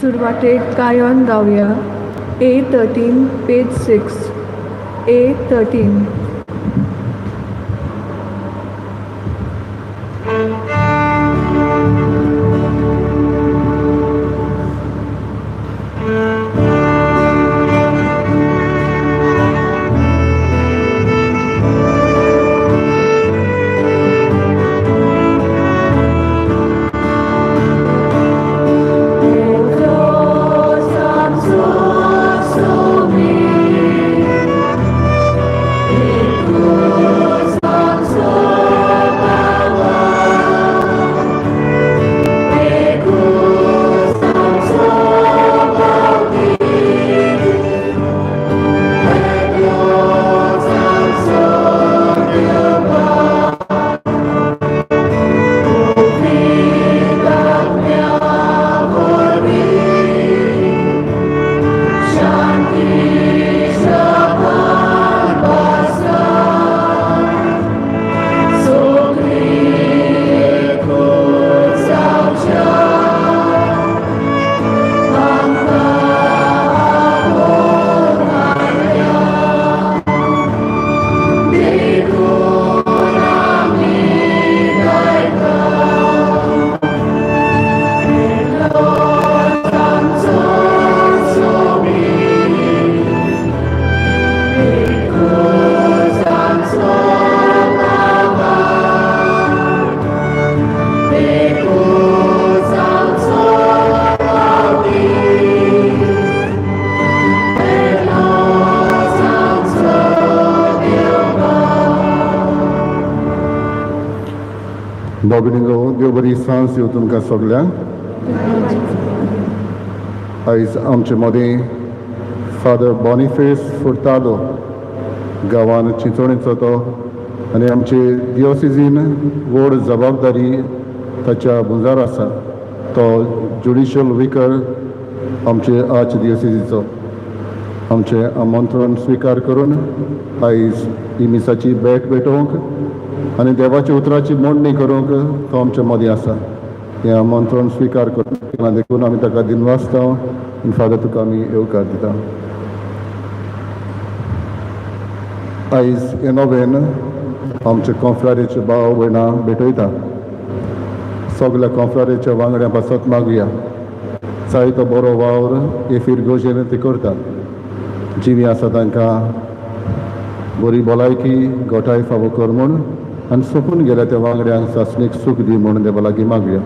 सुरवातेक गायन गावया. A 13 page 6. A 13. बाबीनो देव बरी सांज दिवं तुमकां सगल्यांक. आयज आमचे मदीं फादर बॉनिफेस फुर्तादो, गांवान चिंचोणेचो तो आनी आमचे दिओसिजीन व्हड जबाबदारी ताच्या भुंजार आसा. तो ज्युडिशियल विकर आमचे आर्च दिओसिजीचो. आमचें आमंत्रण स्विकार करून आयज ही मिसाची भेट भेटोवंक आनी देवाच्या उतराची मोडणी करूंक तो आमच्या मदीं आसा. हें आमंत्रण स्विकार करून देखून आमी ताका दिनवासता आनी फादर तुका आमी येवकार दिता. आयज हें नोवेन आमच्या कॉन्फ्रारेचे भाव भयणां भेटयता. सगल्या कॉन्फ्रारेच्या वांगड्यां पासत मागुया. जायतो बरो वावर हे फिरगोजेन ते करता. जिवी आसा तांकां बरी भलायकी गोठाय फावो कर म्हूण आनी सोंपून गेल्या त्या वांगड्यांक सासणीक सूख दी म्हूण देवा लागीं मागुया.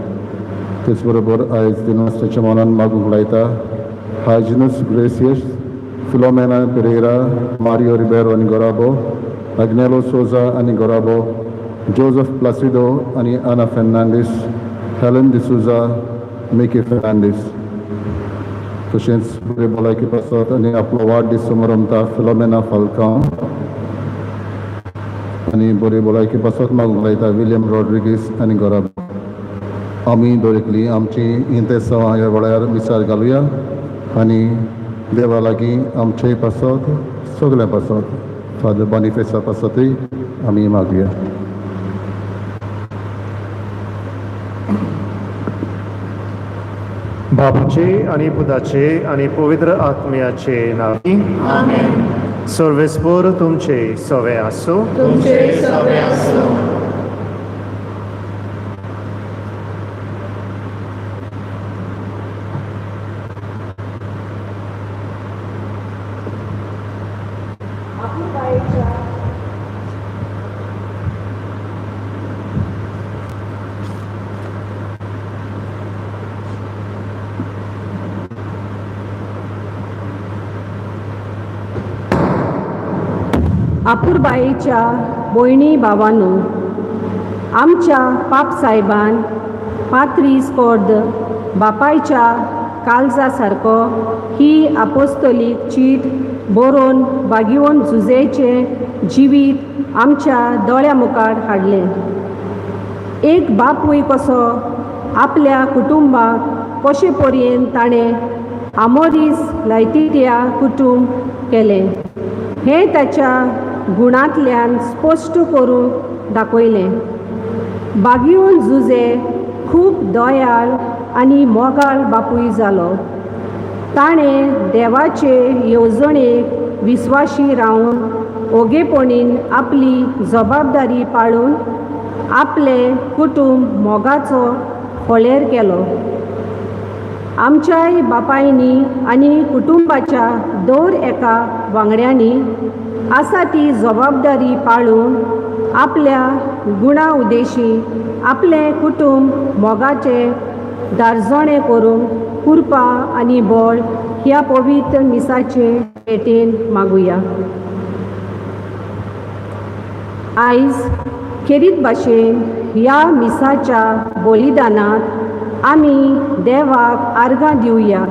तेच बरोबर आयज दिनवासच्या मनान मागूंक लायता हायजिनस ग्रेसियस, फिलोमेना पेरेरा, मारियो रिबेरो आनी गोराबो, अग्नेलो सोजा आनी गोराबो, जोजफ प्लासिदो आनी आना फेर्नांडीस, हेलन डिसुजा, मिकी फेर्नांडीस. तशेंच बरे भलायकी पासत आनी आपलो वाडदीस समारंभता फिलोमेना फाल्कांव आनी बरी भलायकी पासत मागूंक लायता विलियम रॉड्रिगीस आनी गोराबो. आमी दरेकली आमची इंतेसांव ह्या वेळार विचार घालुया आनी देवा लागीं आमचे पासत सगल्या पासत फादर बॉनिफेसा पासतूय आमी मागुया. बापूचे आनी पुताचे आनी पवित्र आत्म्याचे नांवी. सर्वेस्पोर तुमचे सवे आसूं. तुमचे सवे आसूं. आपुरबायेच्या भयणी भावानू, आमच्या पापसायबान पात्रीस कोर्द बापायच्या काळजा सारको ही आपोस्तोलीक चीट बरोवन बागिवन जुजेचें जिवीत आमच्या दोळ्या मुखार हाडलें. एक बापूय कसो आपल्या कुटुंबाक कशे पर्यंत ताणें आमोरीस लायतित्या कुटुंब केलें हें ताच्या गुणांतल्यान स्पश्ट करून दाखयलें. बागिवन जुजे खूब दयाळ आनी मोगाळ बापूय जालो. ताणें देवाचे येवजणेक विस्वाशी रावन ओगेपणीन आपली जबाबदारी पाळून आपलें कुटूंब मोगाचो फोळेर केलो. आमच्याय बापायनी आनी कुटुंबाच्या दर एका वांगड्यांनी आसा ती जबाबदारी पाळून आपल्या गुणा उदेशी आपलें कुटूंब मोगाचें दारजणें करूंक कुरपा आनी बळ ह्या पवित्र मिसाचे भेटेन मागुया. आयज खेरीत भाशेन ह्या मिसाच्या बलिदानांत आमी देवाक आर्गां दिवया.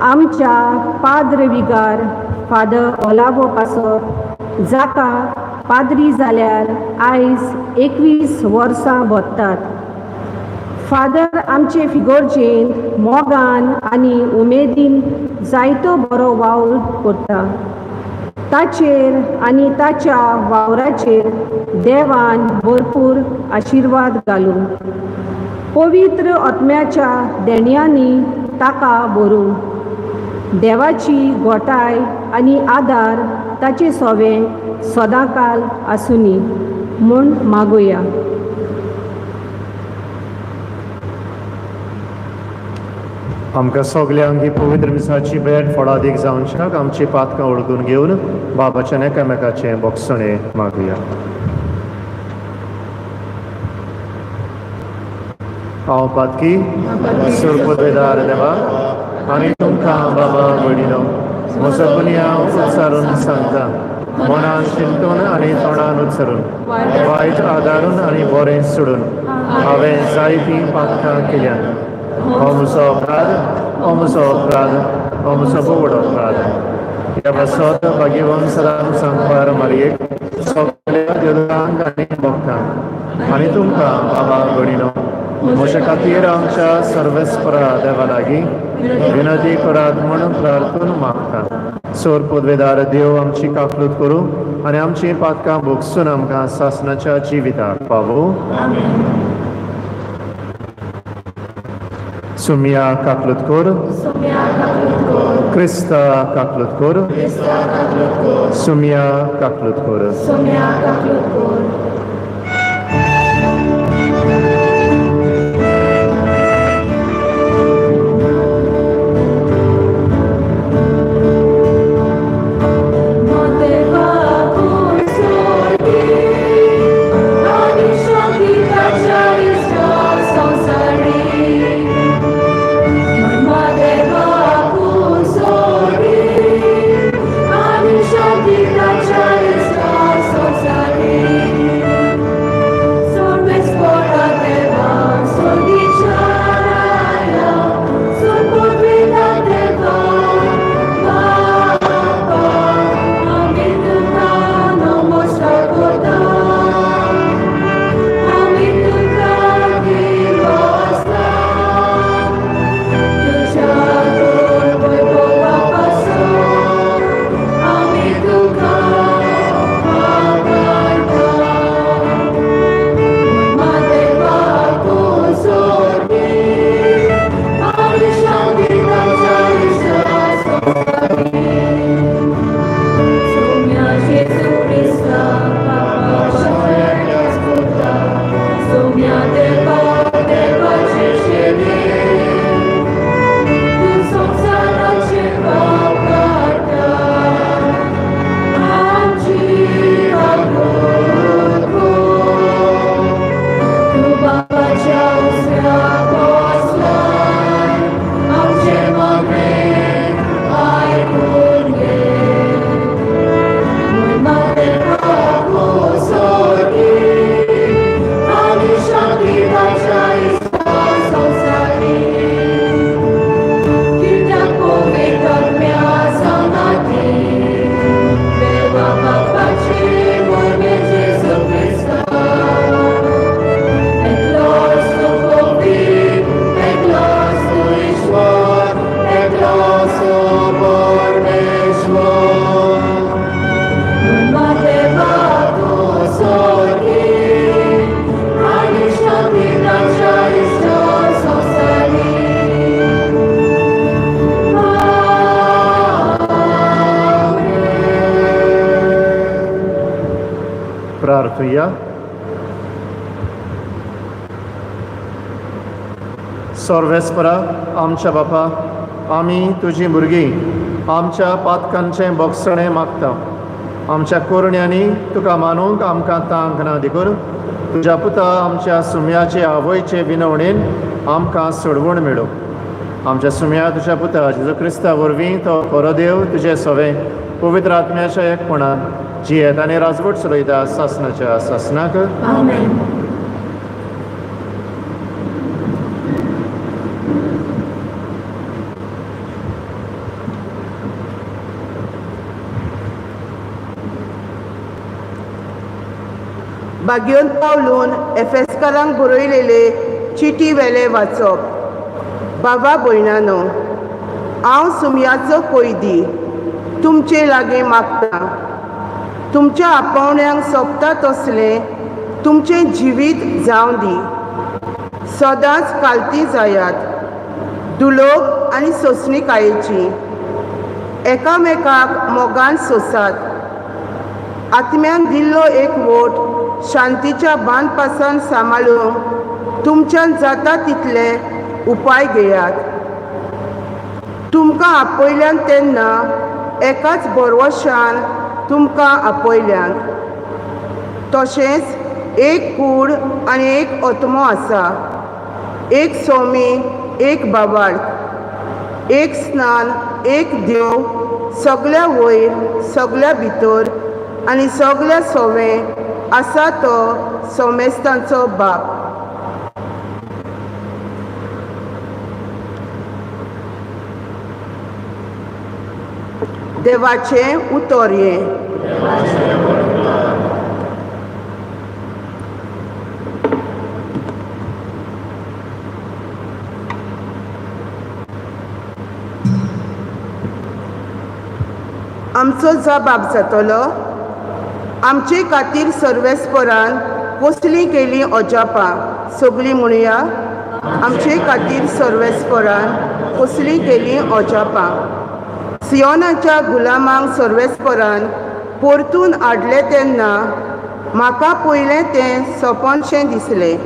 आमच्या पाद्र विगार फादर ओलावो पासत, जाका पाद्री जाल्यार आयज 21 वर्सां भोत्तात. फादर आमचे फिगोर्जेन मोगान आनी उमेदीन जायतो बरो वावर करता. ताचेर आनी ताच्या वावराचेर देवान भरपूर आशिर्वाद घालूं. पवित्र आत्म्याच्या देण्यांनी ताका भरूं. देवाची गोठाय आनी आदार ताचे सोवे सदांकाल आसुनी म्हूण मागुया. आमकां सगल्यांक ही पवित्र मिसाची भेट फळादीक जावच्याक आमची पातकां ओळखून घेवन बाबाच्यान एकामेकाचें बोगसणें मागुया. हांव पातकी सुरपदवेदार देवा आनी तुमकां बाबा भयणीनो म्हजो गुन्यांव उच्चारून सांगता, मनान चिंतून आनी तोंडान उच्चारून, वायट आदारून आनी बरें सोडून हांवें जायतीं पातकां केल्यात. हो म्हजो अपराध, हो म्हजो अपराध, हो म्हजो भोव व्हड अपराध. ह्या पासत भाग्यवंत सदां सांगपार मारयेक, सगल्या देवदांक आनी भक्तांक आनी तुमकां बाबा भयणीनो म्हज्या खातीर आमच्या सर्वेस्परा देवा लागीं विनंती करात म्हूण प्रार्थून मागता. सोर पदवेदार देव आमची काकलूत करूं आनी आमची पातकां भोगसून आमकां सासणाच्या जिविताक पावूं. सुमिया काकलूत कर, क्रिस्ता काकलूत कर, सुमिया काकलूत कर. प्रार्थुया. सर्वेस्परा आमच्या बापा, आमी तुजी भुरगीं आमच्या पातकांचें बोगसणें मागता. आमच्या कोरण्यांनी तुका मानूंक आमकां तांक ना, देखून तुज्या पुता आमच्या सुम्याचे आवयचे विनवणेन आमकां सोडवण मेळो. आमच्या सुम्या तुज्या पुता जेजू क्रिस्ता वरवीं, तो खरो देव, तुजें सवें पवित्र आत्म्याच्या एकपणान जियेत आनी राजवट चलयता सासनाच्या सासनाक. आमेन. बागयोन पावलून एफेस्कारांक बरयलेले चिटी वेले वाचप. बाबा भयणानो, हांव सुमयाचो कोयदी तुमचे लागीं मागता, तुमच्या आपोवण्यांक सोबता तसलें तुमचें जिवीत जावं दी. सदांच कालती जायात, दुलोब आनी सोंसणिकायेची, एकामेकाक मोगान सोंसात. आत्म्यान दिल्लो एक वोट शांतीच्या बांदपासान सांबाळूंक तुमच्यान जाता तितले उपाय घेयात. तुमकां आपयल्यान तेन्ना एकाच भरवशान तुमकां आपयल्यान. तशेंच एक कूड आनी एक आत्मो आसा, एक सोमी, एक बाबार्थ, एक स्नान, एक देव, सगल्या वयर, सगल्या भितर आनी सगल्या सोवें आसा तो सोमेस्तांचो बाप. देवाचें उतर हें. आमचो जबाब जातलो, आमचे खातीर सर्वेस्परान कसलीं केलीं अजापां. सगळीं म्हणया, आमचे खातीर सर्वेस्परान कसलीं केलीं अजापां. सियोनाच्या गुलामांक सर्वेस्परान परतून हाडलें तेन्ना म्हाका पयलें तें सपनशें दिसलें.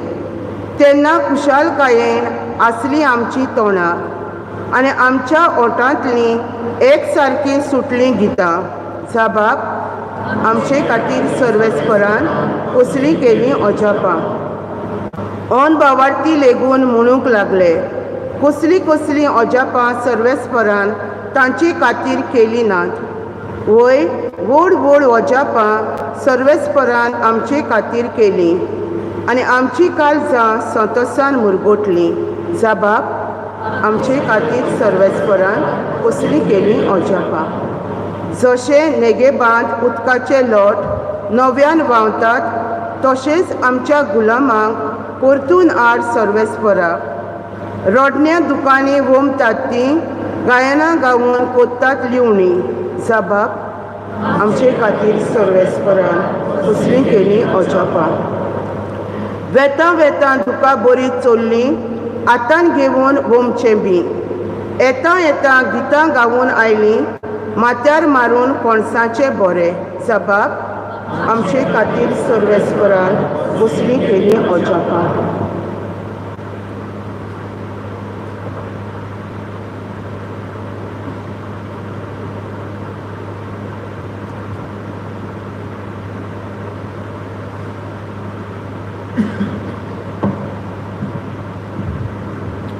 तेन्ना खुशालकायेन आसलीं आमचीं तोंडां आनी आमच्या ओंठांतलीं एक सारकीं सुटलीं गितां. जबाब, आमचे खातीर सर्वेस्परान कसलीं केलीं अजापां. अनभावार्थी लेगून म्हणूंक लागले, कसलीं कसलीं अजापां सर्वेस्परान तांचे खातीर केलीं नात. वय, व्हड व्हड अजापां सर्वेस्परान आमचे खातीर केलीं आनी आमची काळजां संतोसान मुरगोटलीं. जबाब, आमचे खातीर सर्वेस्परान कसलीं केलीं अजापां. जशें नेगेबांत उदकाचे लोट नव्यान व्हांवतात, तशेंच आमच्या गुलामांक परतून हाड सर्वेस्परा. रडण्या दुकांनी वोमतात तीं गायनां गावन कोत्तात लिवणी. जबाब, आमचे खातीर सर्वेस्परान कसलीं केलीं अजापां. वेता वेता दुकां बरी चोल्लीं, हातान घेवन वोमचें बी. येता येता गितां गावन आयलीं, माथ्यार मारून कोणसाचें बोरें. जबाब, आमचे खातीर सर्वेस्परान कसलीं केलीं अजापां.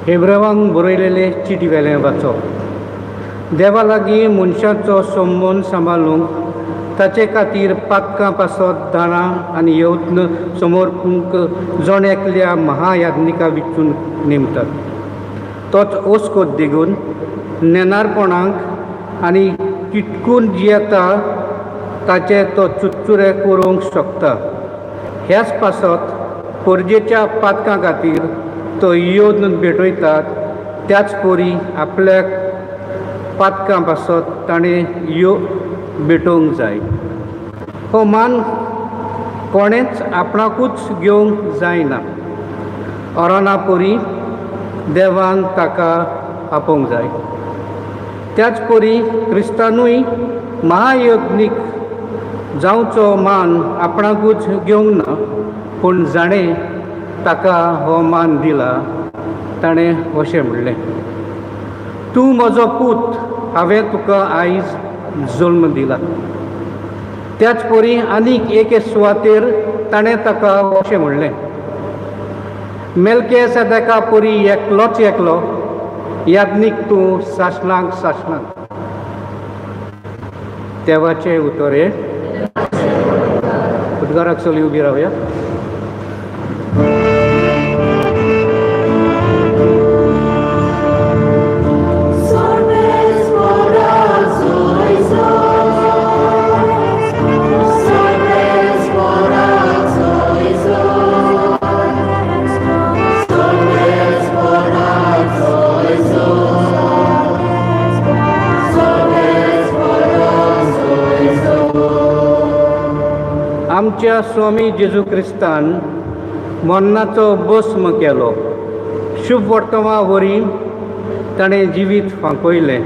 हेब्रेवांक बरयलेले चिटी वेलें वाचप. देवा लागीं मनशाचो संबंद सांबाळूंक ताचे खातीर पातकां पासत दानां आनी यत्न समर्पूंक जण एकल्या महायाज्ञिका विचून नेमतात. तोच ओस्कोत देगून नेणारपणाक आनी चिटकून जियेता ताचे तो चुरचुरे करूंक शकता. ह्याच पासत परजेच्या पातकां खातीर तो येवन भेटयतात, त्याच परी आपल्याक पातकां पासत ताणें यो भेटोवंक जाय. हो मान कोणेंच आपणाकूच घेवंक जायना, अरोना परी देवान ताका आपोवंक जाय. त्याच परी क्रिस्तानूय महायज्ञीक जावचो मान आपणाकूच घेवंक ना, पूण जाणें ताका हो मान दिला ताणें अशें म्हणलें, तूं म्हजो पूत, हांवें तुका आयज जल्म दिला. त्याच परी आनीक एके सुवातेर ताणें ताका अशें म्हणलें, मेलके सदाका परी एकलोच एकलो याज्ञीक तूं सासणाक सासणाक. देवाचें उतर हें. उद्गाराक चली उबी रावया. आमच्या स्वामी जेजू क्रिस्तान मरणाचो भस्म केलो. शुभ वर्तमा वरी ताणें जिवीत फांकयलें,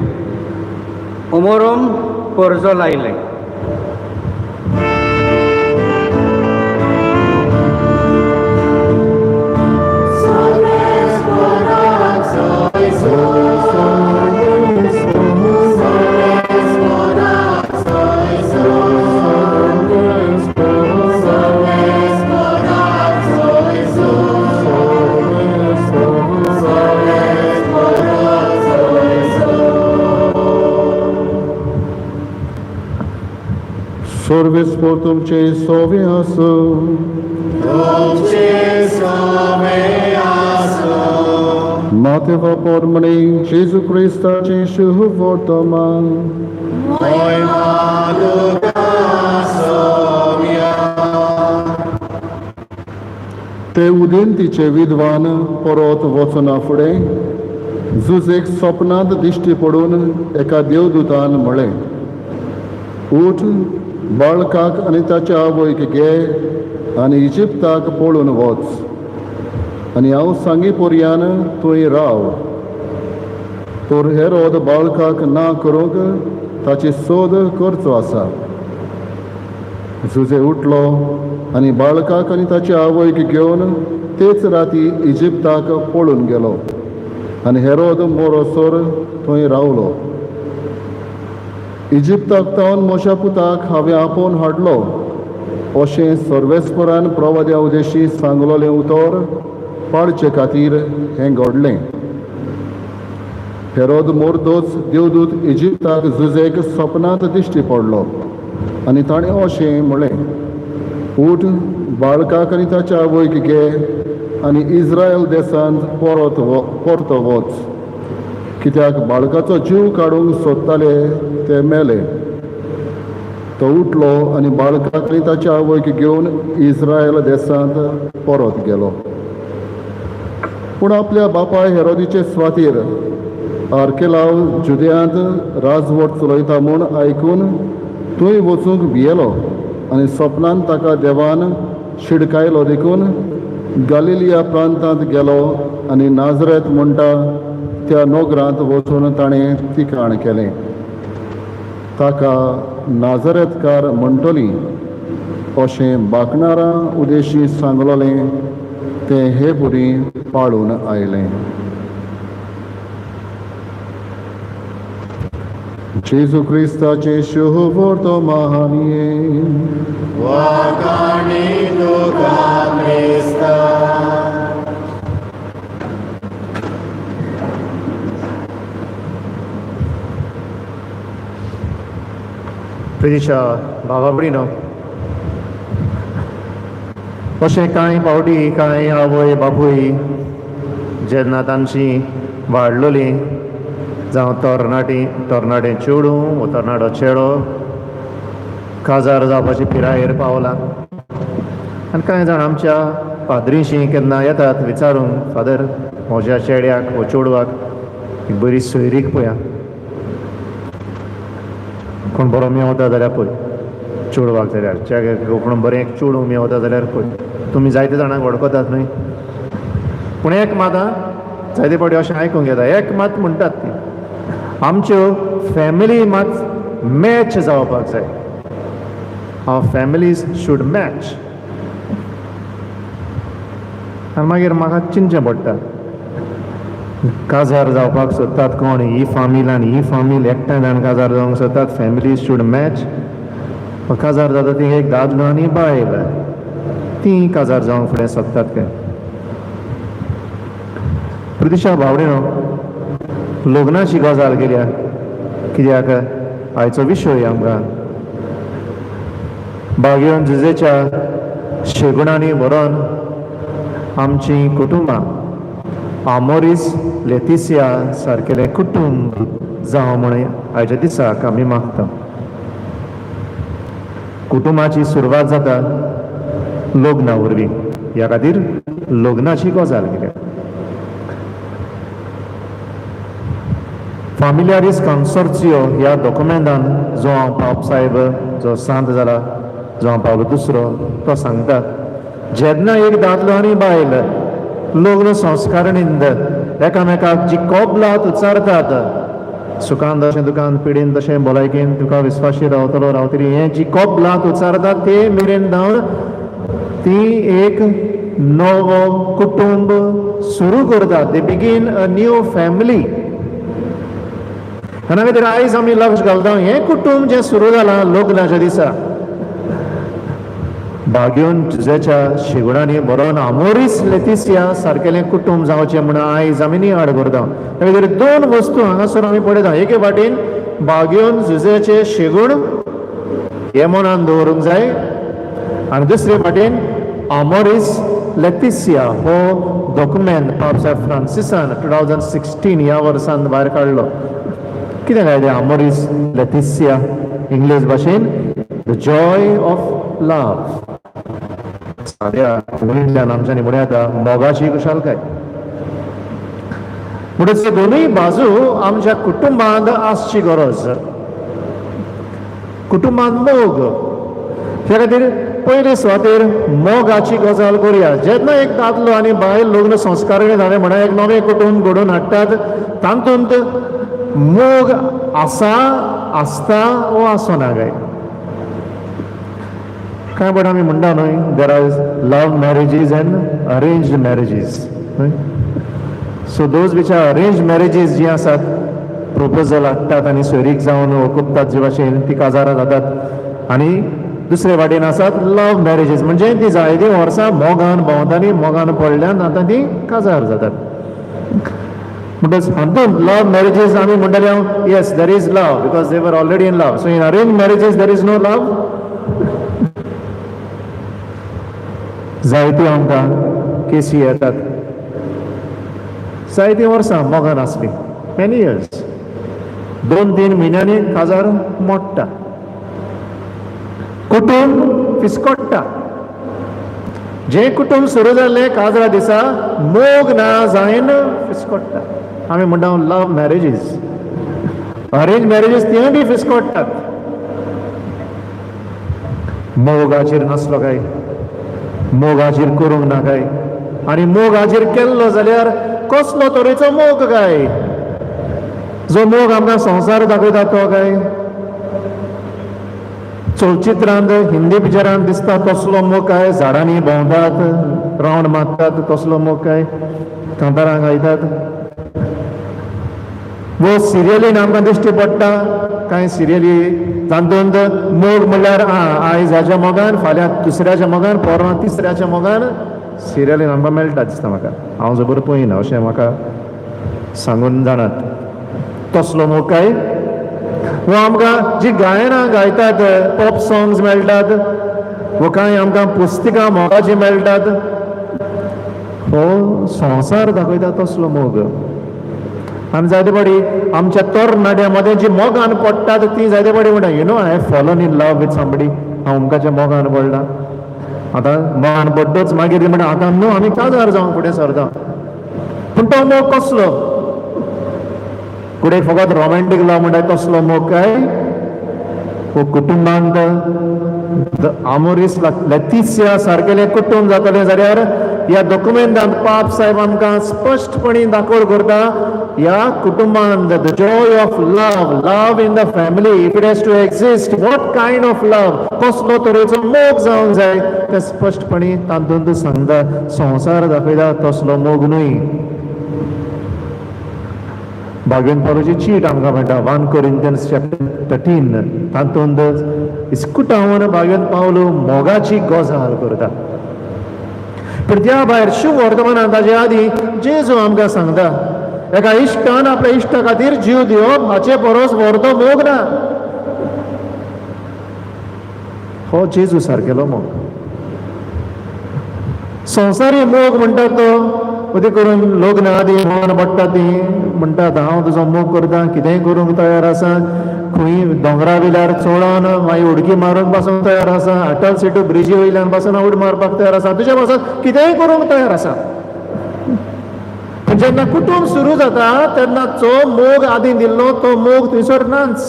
अमोरम पर्जो लायलें. सर्वेस्पोर तुमचे सोवे आसूं. मातेवा पोरमणे जेजू क्रिस्ताचें शुभ वर्तमान. ते उदेंतीचे विद्वान परत वचना फुडें जुजेक सपनांत दिश्टी पडून एका देवदूतान म्हळें, उठ, बाळकाक आनी ताच्या आवयक घे आनी इजिप्ताक पळून वच, आनी हांव सांगी पर्यान थंय राव. तर हेरोद बाळकाक ना करूंक ताची सोद करचो आसा. जुजे उठलो आनी बाळकाक आनी ताची आवयक घेवन तेच राती इजिप्ताक पळून गेलो, आनी हेरोद मोरोसर थंय रावलो. इजिप्ताक तावन म्हज्या पुताक हांवें आपोवन हाडलो अशें सर्वेस्परान प्रवाद्या उदेशी सांगलोलें उतर पाळचे खातीर हें घडलें. हेरोद मोर्दोच देवदूत इजिप्ताक जुजेक सपनांत दिश्टी पडलो आनी ताणें अशें म्हळें, उठ, बाळकाक आनी ताच्या आवयक घे आनी इस्रायल देशांत परत परतो वच, कित्याक बाळकाचो जीव काडूंक सोदताले ते मेले. तो उठलो आनी बाळकाक आनी ताच्या आवयक घेवन इस्रायल देशांत परत गेलो. पूण आपल्या बापाय हेरोदीचे स्वातीर आर्केलाव जुदयांत राजवट चलयता म्हूण आयकून थंय वचूंक भियेलो आनी सपनान ताका देवान शिडकायलो देखून गालिलिया प्रांतांत गेलो आनी नाजरेत म्हणटा त्या नगरांत वचून ताणें तिकाण केलें. ताका नाजरेतकार म्हणटली अशें बाकणारां उदेशी सांगलोलें तें हे पुरी पाळून आयलें. जेजू क्रिस्ताचें शुभ वर्तमान. प्रितीच्या भावा भयणीनो, अशें कांय फावटी कांय आवय बापूय जेन्ना तांची वाडलोली जावं तरणाटी तरणाटे चेडूं वो तरणाटो चेडो काजार जावपाची पिरायेर पावला आनी कांय जाण आमच्या पाद्रीशी केन्ना येतात विचारूंक, फादर म्हज्या चेड्याक वो चेडवाक एक बरी सोयरीक पळया, कोण बरो मेवता जाल्यार पळय, चेडवाक जाल्यार चेड्याक कोण बरें एक चेडूं मेवता जाल्यार पळय. तुमी जायते जाणांक वळखतात न्हय, पूण एक मात जायते फावटी अशें आयकूंक येता, एक मात म्हणटात ती आमच्यो फॅमिली मात मॅच जावपाक जाय. Our families should match. आनी मागीर म्हाका चिंतचें पडटा, काजार जावपाक सोदतात कोण, ही फामील आनी ही फामील एकठांय जावन काजार जावंक सोदतात. Families should match. काजार जाता ती एक दादलो आनी बायल, ती काजार जावंक फुडें सोदतात काय? प्रतिशा भावणीनो, लग्नाची गजाल केल्या कित्याक आयचो विशय आमकां बागेवन जुजेच्या शेगुणांनी भरोन आमचीं कुटुंबां आमोरीस लेतिसिया सारकेलें कुटुंब जावं म्हूण आयच्या दिसाक आमी मागता. कुटुंबाची सुरवात जाता लग्ना वरवीं. ह्या खातीर लग्नाची गजाल केल्या. फामिलियारीस कन्सोर्सियो ह्या डॉक्युमेंटान जो हांव पाप साहेब जो सांत जाला, जो हांव पावलो दुसरो, तो सांगता, जेन्ना एक दादलो आनी बायल लग्न संस्कारणींत एकामेकाक जी कबलात उच्चारतात, सुखान तशें दुखान, पिडीन तशें भलायकेन तुका विस्वाशी रावतलो रावतली, हें जी कबलात उच्चारतात ते मेरेन धांवन ती एक नवो कुटुंब सुरू करतात. They begin a new family. आनी खातीर आयज आमी लक्ष घालता, हें कुटुंब जें सुरू जालां लग्नाच्या दिसा बागेवन जुजेच्या शेगुणांनी बरोवन आमोरीस लेतिसिया सारकेलें कुटुंब जावचें म्हूण आयज आमी नियाळ करता. त्या खातीर दोन वस्तू हांगासर आमी पळयता. एके वाटेन बागेवन जुजेचे शेगूण हें मनान दवरूंक जाय आनी दुसरे वाटेन आमोरीस लेतिसिया हो डॉक्युमेंट पाप साहेब फ्रांसिसान 2016 ह्या वर्सान भायर काडलो. कितें काय तें आमोरीस लेतिसिया? इंग्लीश भाशेन the Joy of love. साद्या कोंकणींतल्यान आमच्यांनी म्हणूं येता मोगाची खुशालकाय. म्हणटच दोनूय बाजू आमच्या कुटुंबांत आसची गरज. कुटुंबांत मोग, त्या खातीर पयले सुवातेर मोगाची गजाल करुया. जेन्ना एक दादलो आनी बायल लग्न संस्कार जाले म्हणल्यार एक नवें कुटुंब घडोवन हाडटात, तातूंत मोग आसा, आसता वो आसना काय? कांय पण आमी म्हणटा न्हय, there are love marriages and arranged marriages न्हय. So those which are arranged marriages जी आसात, प्रोपोजल हाडटात आनी सोयरीक जावन ओकुपतात जे भाशेन, ती काजारां जातात. आनी दुसरे वाटेन आसात लव मॅरेजीस, म्हणजे ती जायतीं वर्सां मोगान भोंवताली, मोगान पडल्यान आतां ती काजार जातात. म्हणटच हातूंत लव मॅरेजीस आमी म्हणटाले हांव, yes, there is love because they were already in love. So in arranged marriages there is no love? जायत्यो आमकां केसी येतात, जायतीं वर्सां मोगान आसली, मॅनी इयर्स, 2-3 म्हयन्यांनी काजार मोडटा, कुटूंब फिसकोट्टा. जें कुटूंब सुरू जाल्लें काजरा दिसा मोग ना जायन फिसकोट्टा. आमी म्हणटा लव मॅरेजीस, अरेंज मॅरेजीस तेय बी फिसकोट्टात. मोगाचेर नासलो काय, मोगाचेर करूंक ना काय, आनी मोगाचेर केल्लो जाल्यार कसलो तरेचो मोग काय? जो मोग आमकां संवसार दाखयता तो काय, चलचित्रांत हिंदी पिक्चरांत दिसता तसलो मोग काय? झाडांनी भोंवतात, रावंड मारतात तसलो मोग काय? कांतारां गायतात वो सिरियलीन आमकां दिश्टी पडटा कांय सिरियली, तातूंत मोग म्हणल्यार आं आयज हाच्या मोगान, फाल्यां दुसऱ्याच्या मोगान, पोरवां तिसऱ्याच्या मोगान. सिरियलीन आमकां मेळटा दिसता म्हाका, हांव जबर पळयना, अशें म्हाका सांगून जाणात. तसलो मोग काय वो आमकां जी गायनां गायतात, पॉप सॉंग्स मेळटात, वो कांय आमकां पुस्तकां मोगाचीं मेळटात, हो संवसार दाखयता तसलो मोग. आनी जायते फावटी आमच्या तरणाट्यां मदें जी मोगान पडटात ती जायते फावटी म्हणटा, you know, I have fallen in love with somebody, हांव अमकाच्या मोगान पडला. आतां मोगान पडटच मागीर ती म्हणटा, आतां न्हू आमी काजार जावंक फुडें सरता. पूण तो मोग कसलो? फुडें फकत रोमेंटीक लव म्हणटा तसलो मोग काय वो कुटुंबांत आमोरीस लेतिसिया सारकेलें कुटुंब जातलें जाल्यार ह्या डॉक्युमेंटांत पाप साहेब आमकां स्पश्टपणी दाखोवड करता, ह्या कुटुंबांत the joy of love, love in the family, if it has to exist, what kind of love, कसलो तरेचो मोग जावंक जाय तें स्पश्टपणी तातूंत सांगता. संवसार दाखयता तसलो मोग न्हय. भागवंत पावलाची चीट आमकां मेळटा, 1 कोरिंथियन्स चॅप्टर 13. तातूंत इस्कुटावन भागवंत पावलो मोगाची गजाल करता. पूण त्या भायर शुभ वर्तमानान ताजे आदीं जेजू आमकां सांगता, एका इश्टान आपल्या इश्टा खातीर जीव दिवप हाचे परस व्हडलो मोग ना. हो जेजू सारकेलो मोग. संवसारी मोग म्हणटात तो उदे करून लग्न आदी मोगान पडटा ती म्हणटात, हांव तुजो मोग करता, कितेंय करूंक तयार आसा, खंय दोंगरा वयल्यार चोडोन मागीर उडकी मारूंक पासून तयार आसा, अटल सेतू ब्रिजी वयल्यान पासून उड मारपाक तयार आसा, तुज्या पासून कितेंय करूंक तयार आसा. पूण जेन्ना कुटूंब सुरू जाता तेन्ना जो मोग आदी दिल्लो तो मोग थंयसर नाच.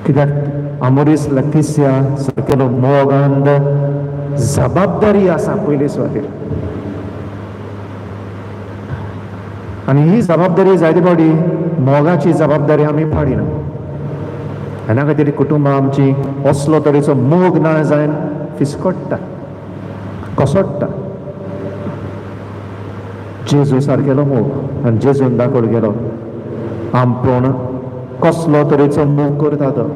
कित्याक आमोरीस लतिसिया सारकेलो मोगांत जबाबदारी आसा पयले सुवातेर, आनी ही जबाबदारी जायते फावटी मोगाची जबाबदारी आमी पाडिना. ह्या खातीर कुटुंबां आमची असलो तरेचो मोग ना जायन फिसकट्टा, कोसळटा. जेजू सारकेलो मोग, आनी जेजून दाखोवन गेलो आमपूण कसलो तरेचो मोग करता तो.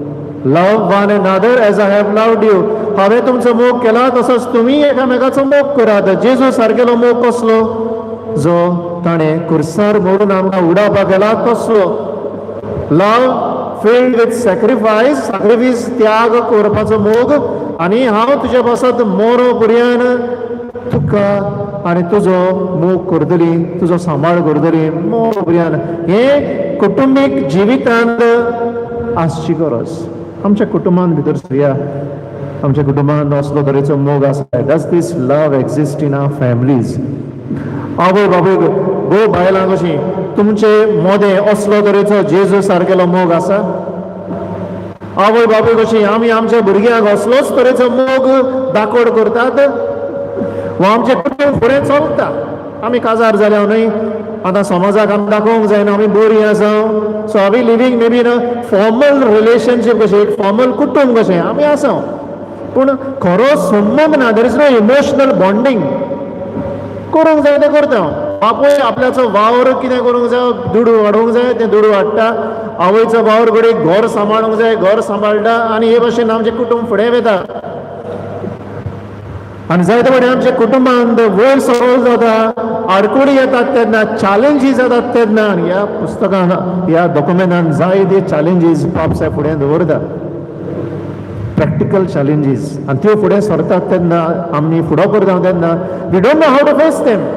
Love one another as I have loved you. हांवें तुमचो मोग केला तसोच तुमी एकामेकाचो मोग करात. जेजू सारकेलो मोग कसलो? जो ताणें कुर्सार मोडून आमकां उडोवपाक गेला तसलो. लव फिल्ड विथ सॅक्रिफायस, सॅक्रिफीस, त्याग करपाचो मोग. आनी हांव तुज्या पासत मोरो पर्यंत तुका आनी तुजो मोग करतली, तुजो सांबाळ करतली मोरो पर्यंत. हें कुटुंबीक जिवितांत आसची गरज. आमच्या कुटुंबांत भितर सरया, आमच्या कुटुंबांत असलो तरेचो मोग आसा? Does this love exist in our families? आवय बापूय, घोव बायलां कशीं, तुमचे मोदें असलो तरेचो जेजू सारकेलो मोग आसा? आवय बापूय कशीं आमी आमच्या भुरग्यांक असलोच तरेचो मोग दाखोड करतात वा आमचें कुटूंब फुडें चलता? आमी काजार जाल्या न्हय, आतां समाजाक आमी दाखोवंक जायना आमी बरीं आसा. सो आमी living maybe in a formal relationship कशें, एक फॉर्मल कुटूंब कशें आमी आसा, पूण खरो संबंद ना. There is no emotional bonding. करूंक जाय तें करता. बापूय आपल्याचो वावर कितें करूंक जाय, दुडू हाडूंक जाय तें दुडू हाडटा, आवयचो वावर घडये घर सांबाळूंक जाय, घर सांबाळटा, आनी हे भाशेन आमचें कुटूंब फुडें वता. आनी जायते फावटी आमच्या कुटुंबांत वयर सरळ जाता, आडकुडी येतात तेन्ना, चॅलेंजीस जातात तेन्ना, आनी ह्या पुस्तकान, ह्या डॉक्युमेंटान जायते चॅलेंजीस पाप साहेब फुडें दवरता, प्रॅक्टिकल चॅलेंजीस. आनी त्यो फुडें सरतात तेन्ना, आमी फुडो करता तेन्ना, we don't know how to face them.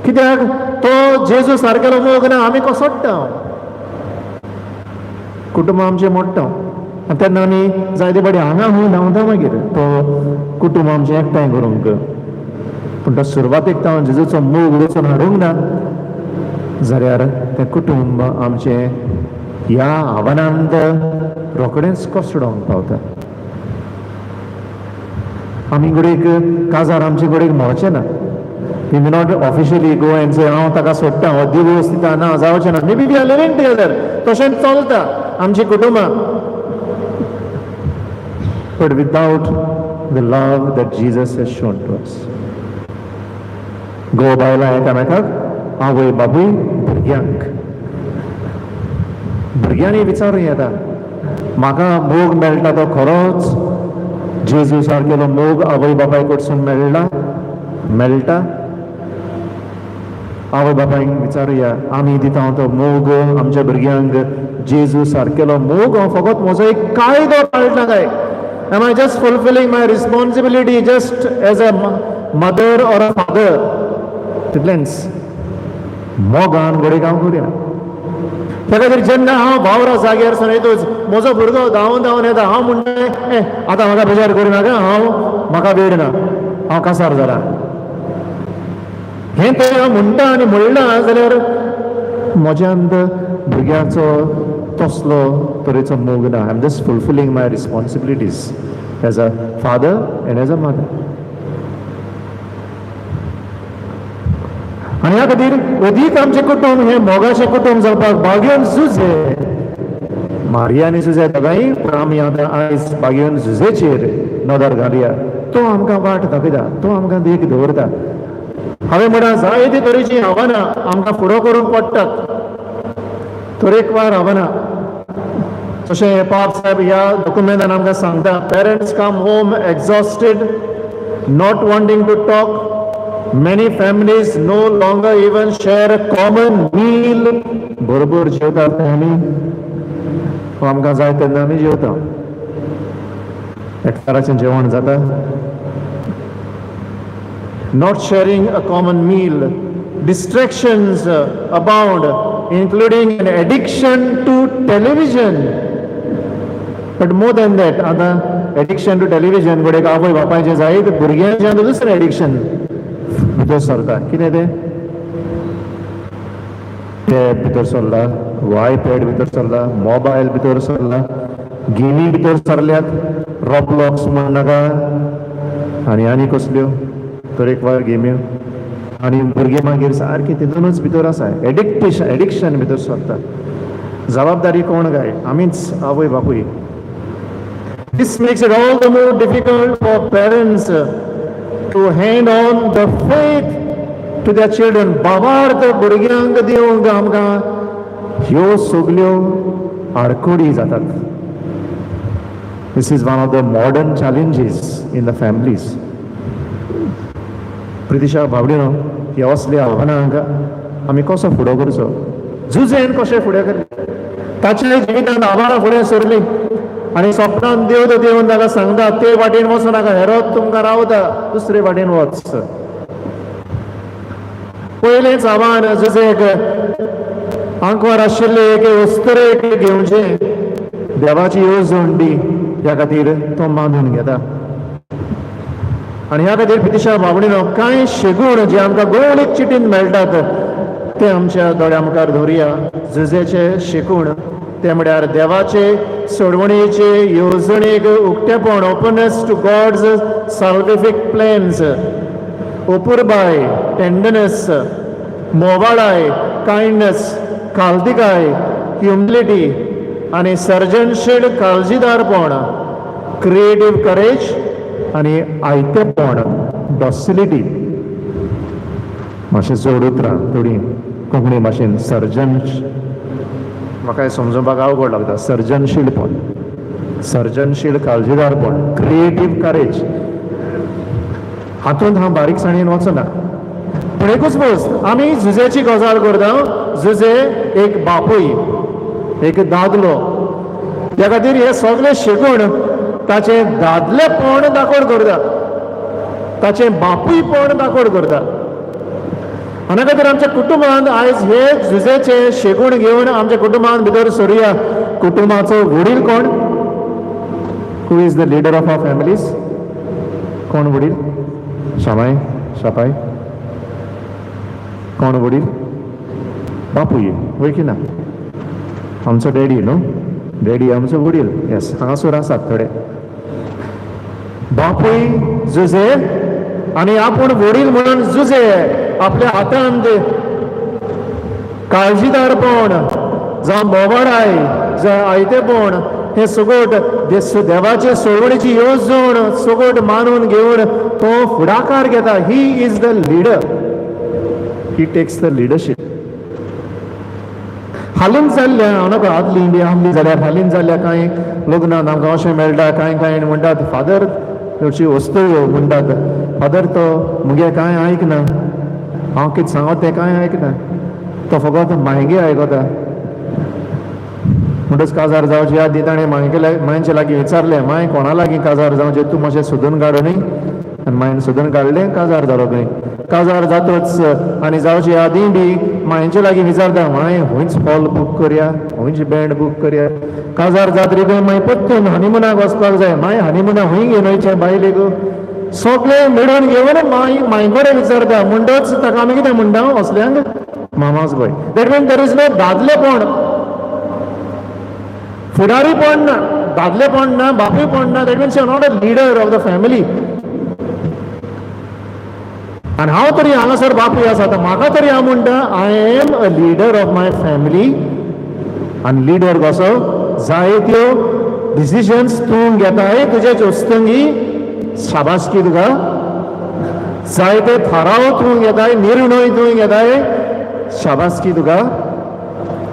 कित्याक तो जेजू सारकेलो मोग ना, आमी कोसळटा, कुटुंब आमचें मोडटा. आनी तेन्ना आमी जायते फावटी हांगा खंय धांवता मागीर तो कुटुंब आमचें एकठांय करूंक. पूण तो सुरवातेक तावन जेजूचो मोग वचून हाडूंक ना जाल्यार तें कुटुंब आमचें ह्या आव्हानांत रोखडेंच कोसळोंक पावता. आमी घडयेक काजार आमचे घडयेक मेळचें ना. We may not officially go and say हांव ताका सोडटा हो दिवोर्स दिता, ना जावचें ना. Maybe we are living together, तशेंच चलता आमची कुटुंबां, but without the love that Jesus has shown to us. घोव बायलां एकामेकाक, आवय बापूय भुरग्यांक, भुरग्यांनी विचारूं येता, म्हाका मोग मेळटा तो खरोच जेजू सारकेलो मोग आवय बापाय कडसून मेळ्ळा मेळटा? आवय बापायक विचारुया, आमी दिता तो मोग आमच्या भुरग्यांक जेजू सारकेलो मोग, हांव फकत म्हजो एक कायदो पाळटा काय? Am I just fulfilling my responsibility just as a mother or a father? तितलेंच मोगान घडये हांव करिना. त्या खातीर जेन्ना हांव वावरा जाग्यार सावन येतूच म्हजो भुरगो धांवन धांवन येता, हांव म्हणटा, ए आतां म्हाका बेजार करूं नाका, हांव म्हाका वेळ ना, हांव कासार जाला. हें तर हांव म्हणटा आनी म्हणलां जाल्यार म्हज्यांत भुरग्याचो तसलो तरेचो मोग ना. I am just fulfilling my responsibilities. as a father and as a mother. आनी ह्या खातीर अदीक आमचें कुटुंब हें मोगाचें कुटुंब जावपाक बागेवन जुजे, मारिया आनी जुजे दोगांय. पूण आमी आतां आयज बागेवन जुजेचेर नदर घालया. तो आमकां वाट दाखयता, तो आमकां देख दवरता. हांवें म्हळां, जायते तरेचीं आव्हानां आमकां फुडो करूंक पडटात, तरेकवार आव्हानां. तशें पाप साहेब ह्या डॉक्युमेंटान आमकां सांगता, parents come home exhausted, not wanting to talk. Many families no longer even share a common meal. बरोबर जेवतात आमी, आमकां जाय तेन्ना आमी जेवता. एकचाराचें जेवण जाता? Not sharing a common meal. Distractions abound, including an addiction to television. But more than that, आतां एडिक्शन टू टेलिव्हिजन घडये आवय बापायचें जायत, भुरग्यांचें आतां दुसरें एडिक्शन भितर सरता. कितें तें? टॅब भितर सरला, आयपॅड भितर सरला, मोबायल भितर सरला, गेमी भितर सरल्यात, रॉबलॉक्स म्हण नाका आनी आनी कसल्यो तरेकवार गेम्यो. आनी भुरगीं मागीर सारकीं तितूनच भितर आसा. एडिक्टेशन, एडिक्शन भितर सरता. जबाबदारी कोण काय? आमीच आवय बापूय. This makes it all the more difficult for parents to hand on the faith to their children. भावार्थ भुरग्यांक दिवंक आमकां ह्यो सगल्यो आडखळी जातात. This is one of the modern challenges in the families. प्रितिशा भावडिनो, ह्या असल्या आव्हानांक आमी कसो फुडो करचो? जुजेन कशें फुडें करलें? ताच्या जिवितांत आव्हानां फुडें सरलीं आनी सपनान देव देवन ताका सांगता, ते वाटेन वचूं नाका, हेरोद तुमकां रावता, दुसरे वाटेन वच. पयलेंच आव्हान जुजेक आंकवार आशिल्ले एके अस्तुरेक घेवचें, देवाची येवजण दी. ह्या खातीर तो मानून घेता. आनी ह्या खातीर पितिशा बाबणीनो, कांय शेगूण जे आमकां गोवणीक चिटीन मेळटात ते आमच्या दोळ्या मुखार दवरुया. जुजेचे शेकूण ते म्हळ्यार देवाचे सोडवणेचे येवजणेक उक्तेपण, openness to God's salvific plans, Apurbai, tenderness, मोवाळाय, kindness, खालतिकाय, humility आनी सर्जनशील काळजीदारपण, क्रिएटीव करेज आनी आयतेपण, डॉसिलिटी. मातशें चड उतरां थोडीं कोंकणी भाशेन. सर्जन म्हाका समजूपाक अवघड लागता. सर्जनशीलपण, सर्जनशील काळजीदारपण, क्रिएटीव करेज, हातूंत हांव बारीकसाणेन वचना. पूण एकूच वस्त, आमी जुजेची गजाल करता. जुजे एक बापूय, एक दादलो. त्या खातीर हे सगळे शिकून ताचें दादलेपण दाखोड करता, ताचें बापूयपण दाखोड करता. आनी खातीर आमच्या कुटुंबांत आयज हे जुजेचे शेगूण घेवन आमच्या कुटुंबांत भितर सरुया. कुटुंबाचो वडील कोण? Who is the leader of our families? कोण वडील? शामाय, शापाय, कोण वडील? बापूय, वय की ना? आमचो डॅडी न्हू? डॅडी आमचो वडील. येस, हांगासर आसात थोडे बापूय. जुजे आनी आपूण वडील म्हणून जुजे आपल्या हातांत काळजीदारपण जावं मोवाळाय जावं आयतेपण, हें सगट देवाचे सोडवणीची येवजण सगट मानून घेवन तो फुडाकार घेता. He is the leader, he takes the leadership. हालींच जाल्ल्या, हांव नाका आदली बी आहली जाल्यार, हालींच जाल्ल्या कांय लग्नान आमकां अशें मेळटा, कांय कांय म्हणटात, फादर, चडशी वस्तू म्हणटात, फादर तो मुगे कांय आयकना, हांव कितें सांगत तें कांय आयकना, तो फकत मायगे आयकता. म्हणटच काजार जावचे आदीं ताणें मांयके मांयचे लागीं विचारलें, मांय, कोणा लागीं काजार जावचें तूं मातशें सोदून काड न्ही. आनी मांयन सोदून काडलें, काजार जालो खंय. काजार जातच आनी जावचे आदीं बी मांयचे लागीं विचारता, मांय, खंयच हॉल बूक करया, खंयच बँड बूक करया? काजार जातरी खंय मागीर परतून हनिमुनाक वचपाक जाय. मांय, हनिमुनाक खंय घेवन वयचें बायलेक? सगळें मेळून घेवन माय मांय कडेन विचारता. म्हणटच ताका आमी कितें म्हणटा असल्यांक? Mama's boy. That mean there is no दादलेपण, फुडारीपण ना. दादलेपण ना, बापूयपण ना, that means you not a leader of the family. आनी हांव तरी हांगासर बापूय आसा, आतां म्हाका तरी हांव म्हणटा, I am a leader of my family. आनी लिडर कसो? जायत्यो डिसिजन्स तूं घेताय तुज्या चोस्तंगी, शाबासकी तुका. जायते थाराव तूं घेताय, निर्णय तूं घेताय, शाबासकी तुका.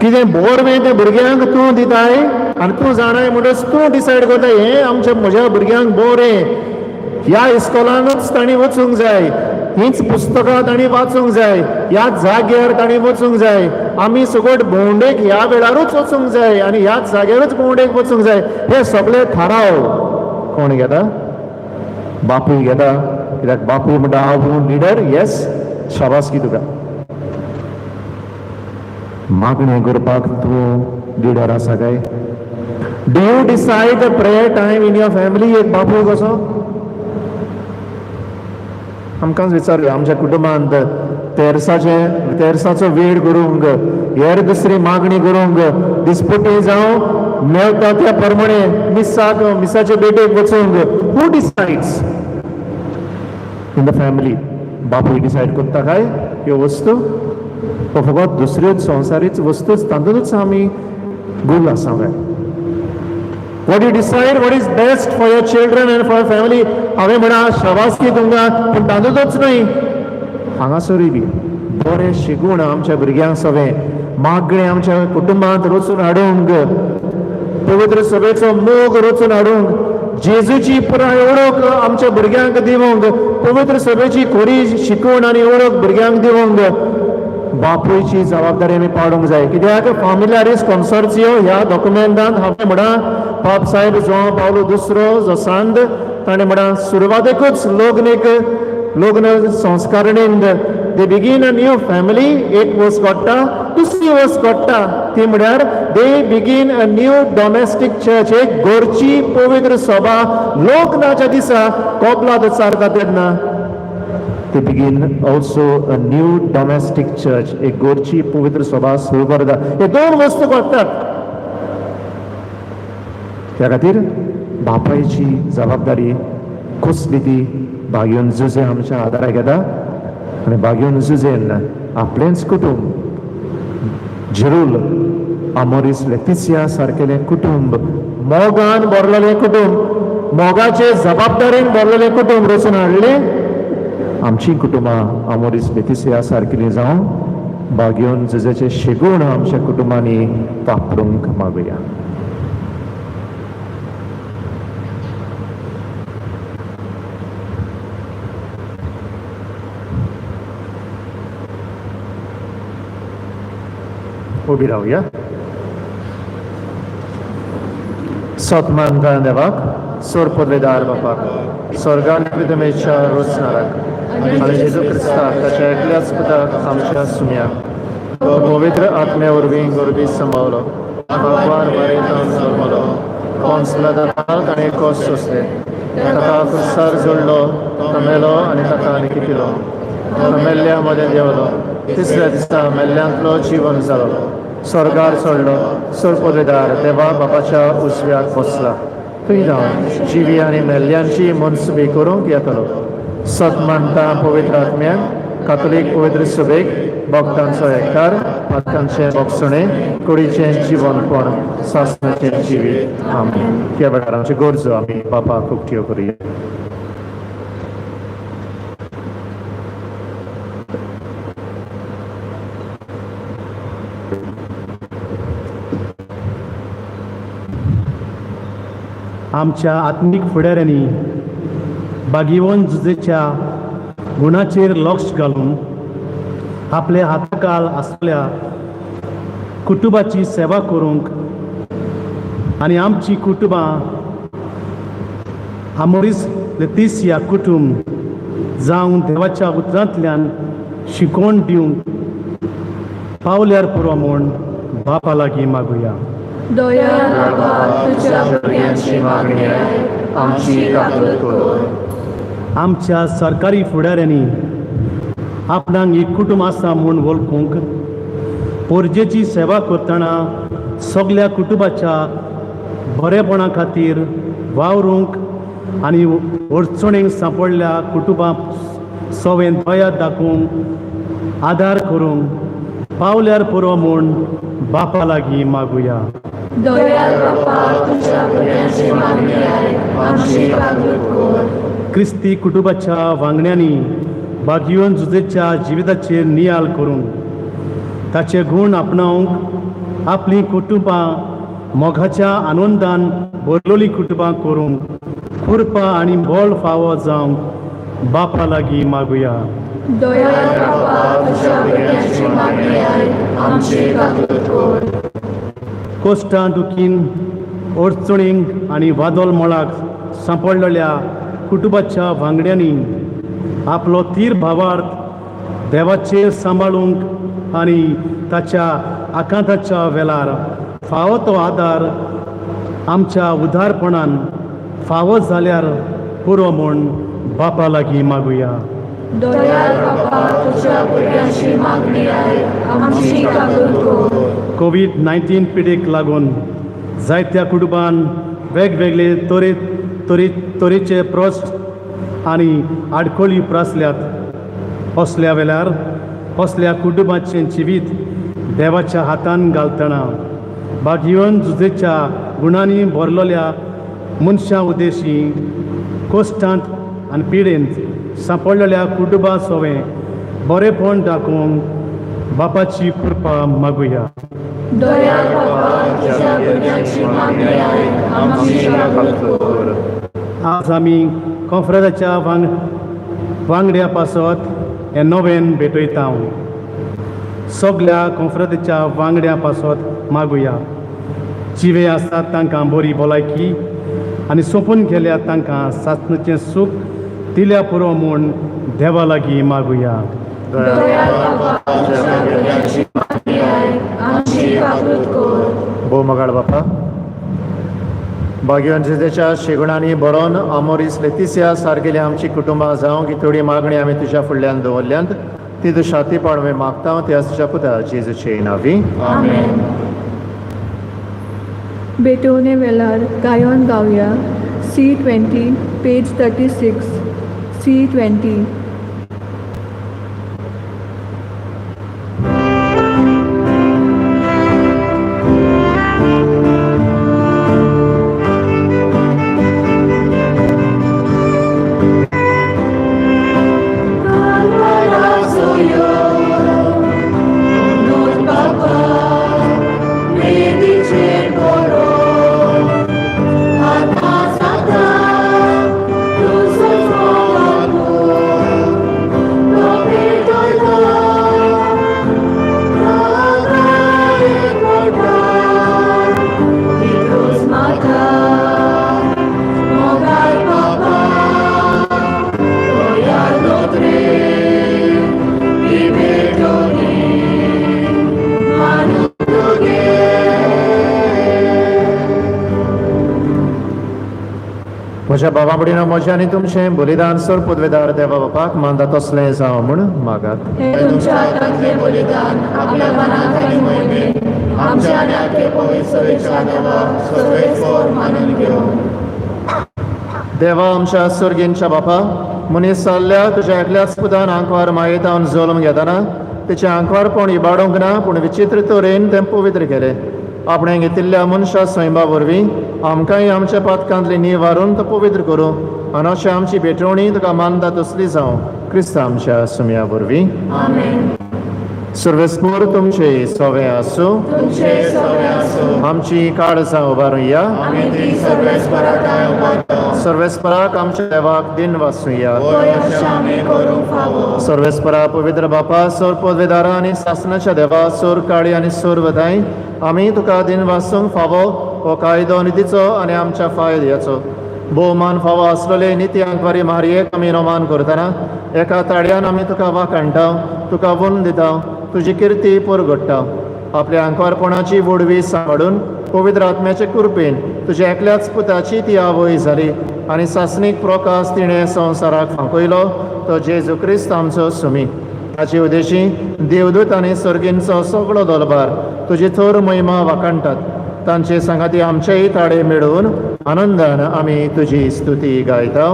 कितें बोरवें तें भुरग्यांक तूं दिताय आनी तूं जाणाय म्हणटच तूं डिसायड करता, हें आमच्या म्हज्या भुरग्यांक बरें, ह्या इस्कॉलानूच तांणी वचूंक जाय, हींच पुस्तकां तांणी वाचूंक जाय, ह्या जाग्यार तांणी वचूंक जाय, आमी सगट भोंवडेक ह्या वेळारूच वचूंक जाय आनी ह्याच जाग्यारूच भोंवडेक वचूंक जाय. हे सगळे थाराव कोण घेता? बापूय घेता. कित्याक बापूय म्हणटा, हांव लिडर. येस, शाबासकी तुका. मागणें करपाक तूं लिडर आसा काय? Do you decide the prayer time in your family? एक बापूय कसो आमकांच विचारुया, आमच्या कुटुंबांत तेरसाचे तेरसाचो वेळ करूंक, हेर दुसरी मागणी करूंक, दिसपटी जावं मेळटा त्या प्रमाणे मिसाक, मिसाचे भेटेक वचूंक, who decides in the family? बापूय डिसायड करता काय ह्यो वस्तू, हो फकत दुसऱ्योच संवसारीच वस्तूच तातूंतच आमी गुल आसा काय? What you decide what is best for your children and for family? हांवें म्हणा, शाबासकी तुमकां. पूण तातूंतच न्हय, हांगासरूय बी बरें शिकूण आमच्या भुरग्यांक सगळें मागणें आमच्या कुटुंबांत रचून हाडूंक, पवित्र सभेचो मोग रचून हाडूंक, जेजूची पुराय वळख आमच्या भुरग्यांक दिवंक, पवित्र सभेची खरी शिकवण आनी वळख भुरग्यांक दिवंक बापूयची जबाबदारी आमी पाडूंक जाय. कित्याक फामिलियारीस कॉन्सोर्सियो ह्या डॉक्युमेंटान हांवें म्हणा, पाप साहेब जुआंव पावलो दुसरो जो सांद, ताणें म्हणा, सुरवातेकूच लग्नीक, लग्न संस्कारणीन they begin a new family. एक वस्त घडटा, दुसरी वस्त घडटा ती म्हळ्यार they begin a new domestic church. एक गोरची पवित्र सभा लग्नाच्या दिसा कबलात उच्चारता तेन्ना they begin also a new domestic church. एक गोरची पवित्र सभा सुरू करता. हे दोन वस्तू घडटात. त्या खातीर बापायची जबाबदारी कसली ती बागेवन जुजे आमच्या आदाराक येता आनी बागेवन जुजेन आपलेंच कुटुंब, जेरूल आमोरीस लेतिसिया सारकेलें कुटुंब, मोगान भरलेलें कुटुंब, मोगाचे जबाबदारीन भरलेलें कुटुंब रचून हाडलें. आमची कुटुंबां आमोरीस लेतिसिया सारकेलीं जावं, बागेवन जुजेचे शेगूण आमच्या कुटुंबांनी वापरूंक मागुया. उबी रावया. सत मानता देवाक, सोर पदवेदार बापाक, स्वर्गान पितमेच्या रोचणाराक आनी जेजू क्रिस्ताक, ताच्या एकल्याच पुताक, आमच्या सुम्याक, तो पवित्र आत्म्या वरवीं गोरबी सांबावलो, बापार बारेतान जल्मलो, कोन्सलादार ताणें कश्ट सोंसले, ताका क्रुसार जोडलो, तो मेलो आनी ताका आनी किपिलो, तो मेल्ल्या मदें देंवलो, तिसऱ्या दिसा मेल्ल्यांतलो जिवन जालो, स्वर्गार चडलो, सोर देवा बापाच्या उजव्याक बसला, थंय जावन जिवी आनी मेल्ल्यांची मनसुबी करूंक येतलो. सत मानता पवित्र आत्म्याक, कातोलीक पवित्र सभेक, भक्तांचो एकठार, पातकांचें भोगसणें, कुडीचें जिवनपण, सासणाचें जिवीत. आमी ह्या वेळार आमच्यो गरजो आमी बापाक उक्त्यो करुया. आमच्या आत्मीक फुडाऱ्यांनी बागीवन जुजेच्या गुणाचेर लक्ष घालून आपल्या हाताकाल आसल्या कुटुंबाची सेवा करूंक आनी आमची कुटुंबां आमोरीस लेतिसिया कुटुंब जावं देवाच्या उतरांतल्यान शिकवण दिवंक पावल्यार पुरो म्हूण बापा लागीं मागुया. दयाळ बाबा, तुज्या भुरग्यांची मागणी आयक, आमची काकूत कर. आमच्या सरकारी फुडाऱ्यांनी आपणाक एक कुटुंब आसा म्हूण वळखूंक, पोरजेची सेवा करतना सगल्या कुटुंबाच्या बरेपणा खातीर वावरूंक आनी अडचणींक सांपडल्या कुटुंबां सवें दया दाखोवंक आदार करूंक पावल्यार पुरो म्हूण बापा लागीं मागुया. दयाळ बापा, तुज्या भुरग्यांची मागणी आयक, आमची काकूत कर. क्रिस्ती कुटुंबाच्या वांगड्यांनी बागयोन जुजेच्या जिविताचेर नियाल करूंक, ताचे गूण आपणावंक, आपलीं कुटुंबां मोगाच्या आनंदान भरलोलीं कुटुंबां करूंक कृपा आनी बळ फावो जावंक बापा लागीं मागुया. दयाळ बापा, तुज्या भुरग्यांची मागणी आयक, आमची काकूत कर. कोश्टां दुखीन अडचणींक आनी वादळ मळाक सांपडलेल्या कुटुंबाच्या वांगड्यांनी आपलो तीर भावार्थ देवाचेर सांबाळूंक आनी ताच्या आकांताच्या वेळार फावो तो आदार आमच्या उदारपणान फावो जाल्यार पुरो म्हूण बापा लागीं मागुया. दयाळ बापा, तुज्या भुरग्यांची मागणी आयक, आमची काकूत कर. कोवीड 19 पिडेक लागून जायत्या कुटुंबान वेगवेगळे तरे तरे तरेचे प्रस्न आनी आडखळी प्रासल्यात. असल्या वेळार असल्या कुटुंबाचें जिवीत देवाच्या हातान घालतना बागयोन जुजेच्या गुणांनी भरलेल्या मनशां उद्देशी कोश्टांत आनी पिडेंत सांपडलेल्या कुटुंबा सोवें बरेपण दाखोवंक बापाची कृपा मागुया. दयाळ बापा, तुज्या भुरग्यांची मागणी आयक, आमची काकूत कर. आज आमी कॉन्फ्रेदाच्या वांगड्या पासत हें नवेन भेटयता. सगल्या कॉन्फ्रेदाच्या वांगड्या पासत मागुया. जिवे आसात तांकां बरी भलायकी आनी सोंपून गेल्या तांकां सासणाचें सूख दिल्या पुरो म्हूण देवा लागीं मागुया. दयाळ बापा, तुज्या भुरग्यांची मागणी आयक, आमची काकूत कर. भोव मोगाळ बापा, भाग्यवान जेजूच्या शेगुणांनी बरोवन आमोरीस लेतिसिया सारकेली आमची कुटुंबां जावं की थोडी मागणी आमी तुज्या फुडल्यान दवरल्यांत ती तूं शांतीपण आमी मागता त्या तुज्या पुता जेजूचे नांवी. आमेन. भेटवणे वेळार गायन गावया C 20, page 36, C 20. म्हज्या बाबा भयणीनो, म्हजें आनी तुमचें बलिदान सर पदवेदार देवा बापाक मानता तसलें जावं म्हूण मागात. हे तुमच्या हातांतलें बलिदान आपल्या मनाक आनी मोहिमेन आमच्या आनी आख्खे पवित्र सभेच्या देवाक सर्वेस्पर मानून घेवं. देवा आमच्या सर्गींच्या बापा, मनीस जाल्ल्या तुज्या एकल्याच पुतान आंकवार मायेतावन जल्म घेतना तेचें आंकवारपण इबाडूंक ना, पूण विचित्र तरेन तें पवित्र केलें. आपणें घेतिल्ल्या मनशा सैमा वरवीं आमकांय आमच्या पातकांतली निवारून तो पवित्र करूं आनी अशें आमची भेटवणी तुका मानता तसली जावं, क्रिस्त आमच्या सुमया वरवीं. आमेन. सर्वेस्पर तुमचे सवे आसूं. तुमचे सगळे आसूं. आमची काळजां उबारुया. आमी ती सर्वेस्परा उबारता. सर्वेस्पराक आमच्या देवाक दिन वाचुया. तो अशें आमी करूंक फावो. सर्वेस्परा, पवित्र बापा, सोर पदवेदारा आनी सासणाच्या देवा, सोर काळी आनी सोर वदाय, आमी तुका दिन वाचूंक फावो हो कायदो नितीचो आनी आमच्या फायद्याचो. भोवमान फावो आसलेले निती आंकवारी मारयेक आमी नोमान करतना एका ताळयान आमी तुका वाखाणटा, तुका वंद दिता, तुजी किर्ती परगट्टा. आपल्या आंकवारपणाची व्हडवी सांबाळून पवित्र आत्म्याचे कृपेन तुज्या एकल्याच पुताची ती आवय जाली आनी सासणीक प्रकाश तिणें संवसाराक फांकयलो, तो जेजू क्रिस्त आमचो सुमी. ताचे उदेशी देवदूत आनी सर्गींचो सगळो दलबार तुजी थोर महिमा वाखाणटात. तांचे सांगाती आमचेय ताळे मेळून आनंदान आमी तुजी स्तुती गायता.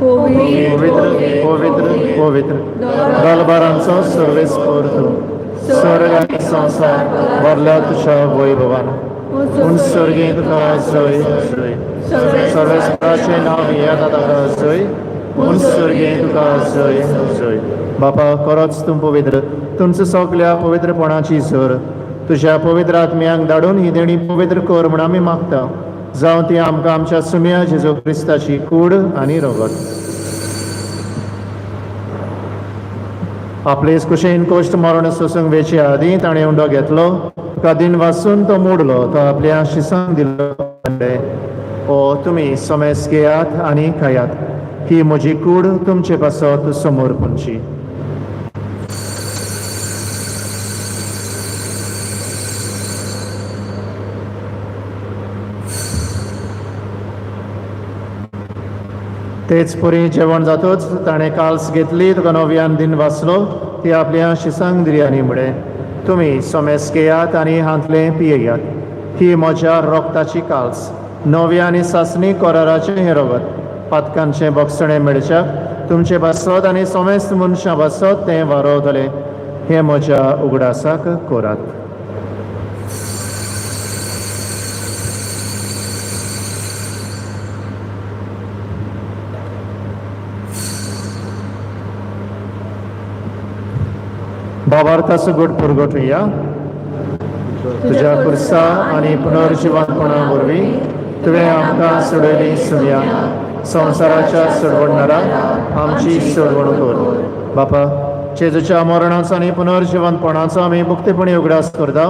पवित्र, पवित्र, पवित्र, दलबारांचो सर्वेस्पर तूं. स्वर्ग आनी संवसार भरल्या तुज्या वैभवान. पूण स्वर्गीं तुका जय जय. सर्वेस्पराचें नांव येता ताका जय. पूण स्वर्गीं तुका जय जय. बापा, खरोच तूं पवित्र. तुमच्या सगल्या पवित्रपणाची झर. तुज्या पवित्र आत्म्यांक धाडून ही देणी पवित्र कर म्हूण आमी मागता. जावं ती आमकां आमच्या सुम्या जेजू क्रिस्ताची कूड आनी रगत. आपलेच कुशेन कोश्ट मरण सोसूंक वेचे आदीं ताणें उंडो घेतलो, तुका दिन वासून तो मोडलो, तो आपल्या शिसांक दिलो, म्हणलें, ओ तुमी समेस घेयात आनी खायात. ही म्हजी कूड तुमचे पासत समोर पुंची. तेच परी जेवण जातच ताणें काल्स घेतली, तुका नव्यान दिन वाचलो, ती आपल्या शिसांक दिली आनी म्हळें, तुमी समेस घेयात आनी हांतलें पियेयात. ही म्हज्या रोगताची काल्स, नव्या आनी सासणी कराराचें हें रगत. पातकांचें बक्षणें मेळच्याक तुमचे पासत आनी समेस्त मनशां पासत तें वारोवतलें. हें म्हज्या उगडासाक करात. भावार्थाचो गोड पुरगोटुया. तुज्या पुरसा आनी पुनर्जिवनपणा वरवीं तुवें आमकां सोडयली सुमया. संवसाराच्या सोडवणणारा, आमची सोडवण कर. बापा, जेजूच्या मरणाचो आनी पुनर्जिवनपणाचो आमी मुक्तीपणी उगडास करता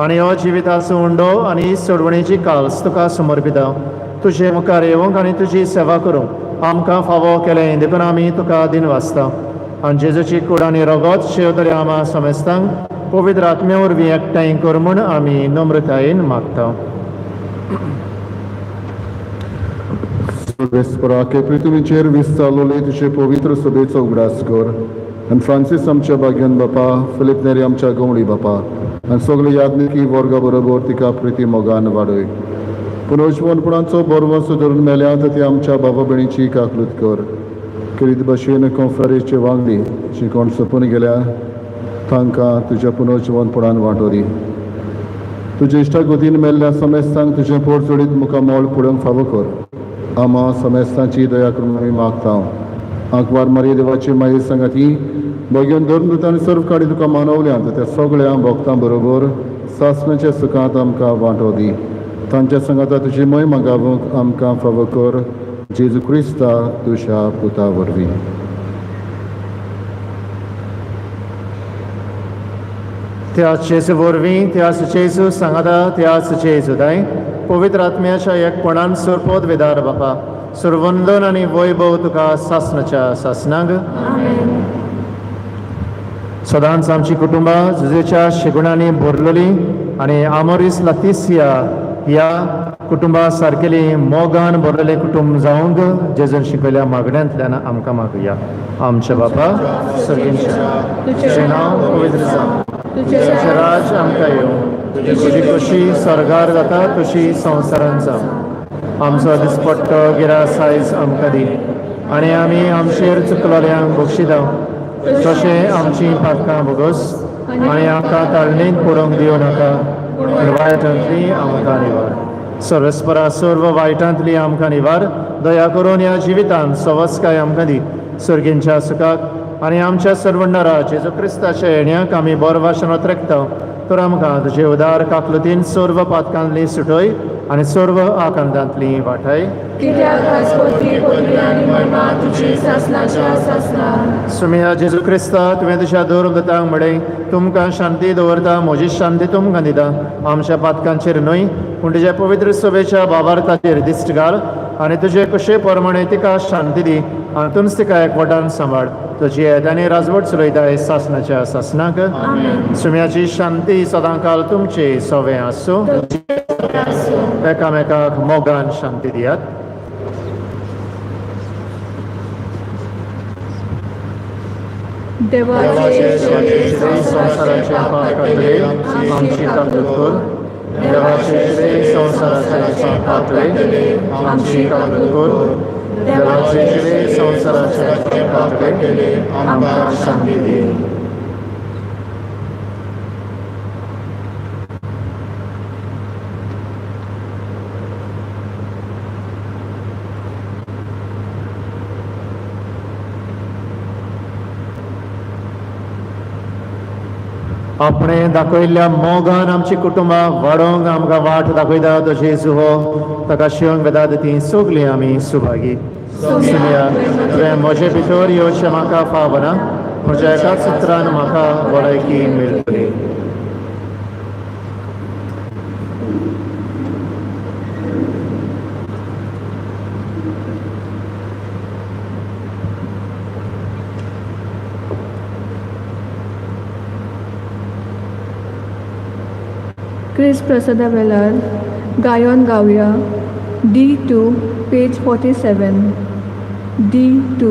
आनी हो जिविताचो उंडो आनी सोडवणेची काल्स तुका समर्पिता. तुजे मुखार येवंक आनी तुजी सेवा करूंक आमकां फावो केलें देखून आमी तुका दिन वाचता. आनी जेजूची कूड आनी रगत शेवतरे आमा समेस्तांक पवित्र आत्म्या वरवीं एकठांय कर म्हूण आमी नम्रतायेन मागता. सर्वेस्पराके पृथ्वीचेर विस्तारलोले तुजे पवित्र सभेचो उगडास कर आनी फ्रांसीस आमच्या भाग्यान बापा, फिलीप नेरी आमच्या गवळी बापा आनी सगळे याज्ञिकी वर्गा बरोबर तिका प्रिती मोगान वाडय. पुनर्जिवनपणाचो बरवंस धरून मेल्यात ती आमच्या बाबा भयणीची काकलूत कर. खेरीत भशेन कोंफरेचे वांगडी जी कोण सोंपून गेल्या तांकां तुज्या पुनर्जिवनपणान वांटो दी. तुज्या इश्टागतीन मेल्ल्या समेस्तांक तुजें पोट जोडीत मुखार मोळ पुडोवंक फावो कर. आमा समेस्तांची दया करून आमी मागता. आंकवार मारये देवाची माये सांगाती भगेवन धर्मदूत आनी सर्व काडी तुका मानवल्यांत त्या सगळ्या भक्तां बरोबर सासणाच्या सुखांत आमकां वांटो दी. तांच्या सांगाता तुजी महिमा गावूंक आमकां फावो कर. जेजू क्रिस्ता तुज्या पुता वरवीं. त्याच जेजू वरवीं, त्याच जेजू सांगाता, त्याच जेजू दाय पवित्र आत्म्याच्या एकपणान सरपोत वेदार बापा, सुरवंदन आनी वैभव तुका सासणाच्या सासणाक. सदांच आमची कुटुंबां जुजेच्या शेगुणांनी भरलेली आनी आमोरीस लातिसिया ह्या कुटुंबा सारकेली मोगान भरलेलें कुटुंब जावंक जेजून शिकयल्या मागण्यांतल्यान आमकां मागुया. आमच्या बापा सर्गेंच्या, तुजें नांव पवित्र जावं. तुजें राज आमकां येवं. तुजी कशी स्वर्गार जाता तशी संवसारांत जावं. आमचो दिसपट्टो गिरास आयज आमकां दी आनी आमी आमचेर चुकलोल्यांक बक्षिता तशें आमची पातकां भोगोस आनी आमकां ताळणींत पडोवंक दिवं नाका, पूण वायटांतली आमकां निवार. सर्वस्परा, सर्व वायटांतली आमकां निवार. दया करून ह्या जिवितांत सवस्काय आमकां दी. सर्गींच्या सुखाक आनी आमच्या सर्वणरा जेजू क्रिस्ताच्या येण्याक आमी बरो वाशनात रेखता. तर आमकां तुजे उदार काकलुतीन सर्व पातकांतली सुटय आनी सर्व आकांतांतली वाटाय. कित्याक राजपत्री पदवी आनी महिमा तुजी सासणाच्या सासणाक. सुमिया जेजू क्रिस्ता, तुवें तुज्या धर्मदूतांक म्हळें, तुमकां शांती दवरता, म्हजी शांती तुमकां दिता. आमच्या पातकांचेर न्हय पूण तुज्या पवित्र सभेच्या बाबार्थाचेर दिश्ट घाल आनी तुजे कशे प्रमाणे तिका शांती दी आनी तूंच तिका एकवटान सांबाळ. तुजी येत आनी राजवट चलयताय सासणाच्या सासणाक. सुम्याची शांती सदांकाल तुमचे सवें आसूं. एकामेकाक मोगान शांती दियात. देवाचे संवसाराचे पाप काडटले, आमची ताकद कर. देवाचे शिवे संवसाराचे पाप काडटले आमची काकूट कर. देवाचे शिवे संवसाराचे पाप काडटले आमकां शांती दी. आपणे दाखयल्ल्या मोगान आमची कुटुंबां वाडोवंक आमकां वाट दाखयता तो जेजू हो ताका शिवंक वेतात ती सगळीं आमी सुभागी. सुनिया, तुवें म्हजे भितर येवचें म्हाका फावना, म्हज्या एकाच सुत्रान म्हाका भलायकी मेळटली. क्रिस प्रसादा वेळार गायन गावया D2 page 47 D2.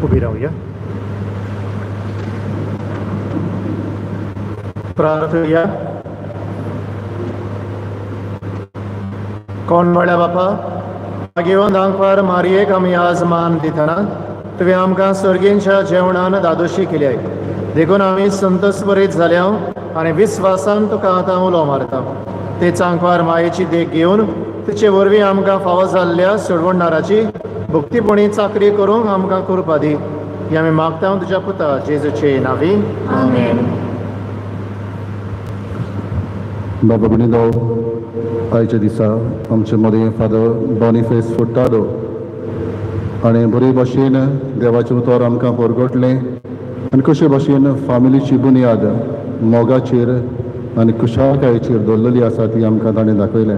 उबी रावया. प्रार्थया. कोण म्हळ्या बापा मागीर दांकवार मारयेक आमी आज मान दितना तुवें आमकां सर्गींच्या जेवणान दादोशी केल्याय, देखून आमी संतोस बरीत जाल्या आनी विस्वासान तुका आतां उलो मारता. ते चांकवार मायेची देख घेवन तिचे वरवीं आमकां फावो जाल्ल्या सोडवणदाराची भक्तीपणी चाकरी करूंक आमकां कृपा दी. ही आमी मागता तुज्या पुता जेजूचे नांवी. आमेन. बाबा भयणीनो, आयच्या दिसा आमचे मदीं फादर बॉनिफेस फुर्तादो आनी बरे भाशेन देवाचें उतर आमकां परगटलें आनी कशे भाशेन फामिलीची बुन्याद मोगाचेर आनी खुशालकायेचेर दवरलेली आसा ती आमकां ताणें दाखयलें.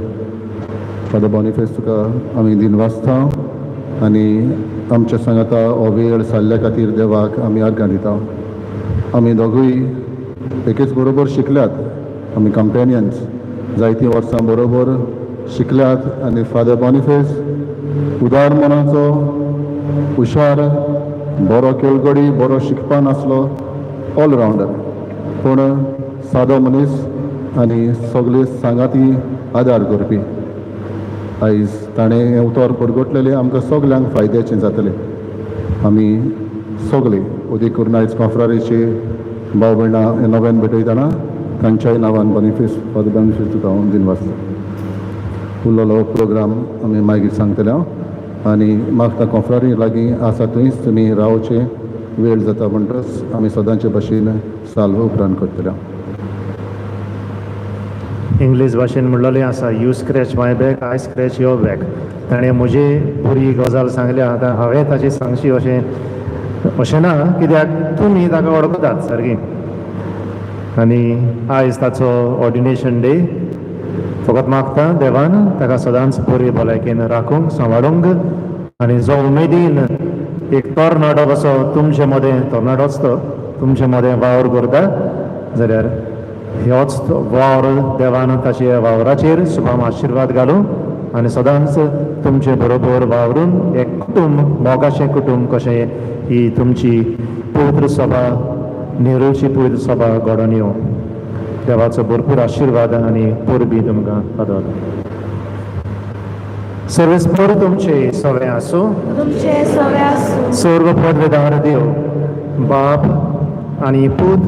फादर बॉनिफेस, तुका आमी दिनवासता आनी आमच्या सांगाता हो वेळ सारल्या खातीर देवाक आमी आर्गां दिता. आमी दोगूय एकेच बरोबर शिकल्यात, आमी कंपेनियन्स, जायतीं वर्सां बरोबर शिकल्यात आनी फादर बॉनिफेस उदार मनाचो, हुशार, बरो खेळगडी, बरो शिकपान आसलो, ऑलरावंडर, पूण सादो मनीस आनी सगळे सांगाती आदार करपी. आयज ताणें हें उतर परगटलेलें आमकां सगल्यांक फायद्याचें जातलें. आमी सगळे अदीक करून आयज कॉफ्रारेचे भाव भयणां हें नव्यान भेटयतना तांच्याय नांवान बॉनिफेस, फादर बॉनिफेस, तुका हांव दिनवासता. उरलेलो प्रोग्राम आमी मागीर सांगतले हांव आनी मागता कॉफ्रारी लागीं आसा थंयच तुमी रावचें. वेळ जाता म्हणटच आमी सदांचे भशेन साल्व उपरांत करतले हांव. इंग्लीश भाशेन म्हणलेलें आसा, "You scratch my back, I scratch your back." ताणें म्हजी बरी गजाल सांगल्या, आतां हांवें ताची सांगची अशें अशें ना, कित्याक तुमी ताका वळखतात सारकी. आनी आयज ताचो ऑर्डिनेशन डे. फकत मागता देवान ताका सदांच बरी भलायकेन राखूंक, सांबाळूंक आनी जो उमेदीन एक तरणाटो कसो तुमचे मदें, तरणाटोच तो, तुमचे मदें वावर करता जाल्यार ह्योच वावर देवान ताच्या वावराचेर शुभाम आशिर्वाद घालूं आनी सदांच तुमचे बरोबर वावरून एक कुटुंब, मोगाचें कुटुंब कशें ही तुमची पवित्र सभा, नेरूलची पवित्र सभा घडोवन येवं. देवाचो भरपूर आशिर्वाद आनी परबी तुमकां फादर. सर्वेस्पर तुमचे सगळें आसूं. तुमचे सगळे आसूं. सर्व पदवेदार देव बाप आनी पूत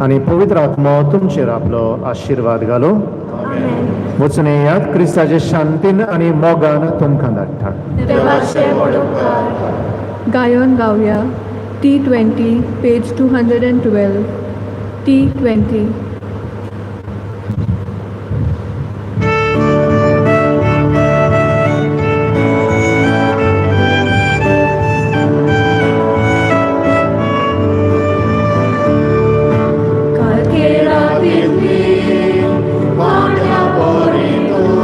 आनी पवित्र आत्मो तुमचेर आपलो आशिर्वाद घालूं. आमेन. वचून येयात, क्रिस्ताचे शांतीन आनी मोगान तुमकां धाडटा. देवाचे व्हड उपकार. गायन गावया T 20, page 212, T 20. कालके रातींतली पांड्या परी तूं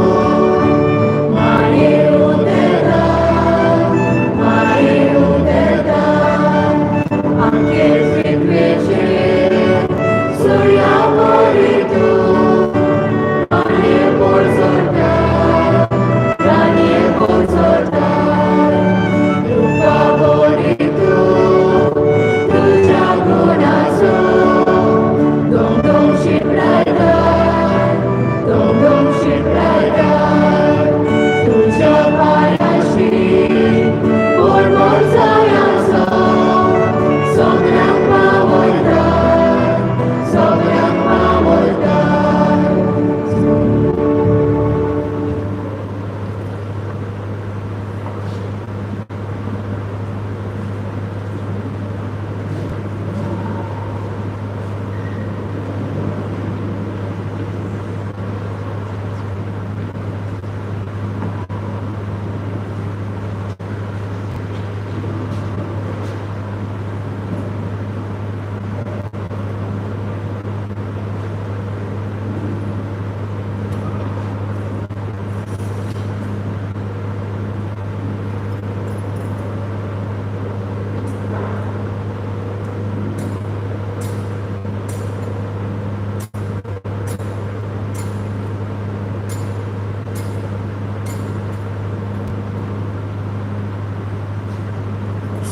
माये उदेता, माये उदेता, आमचे पृथ्वेचेर सुर्या.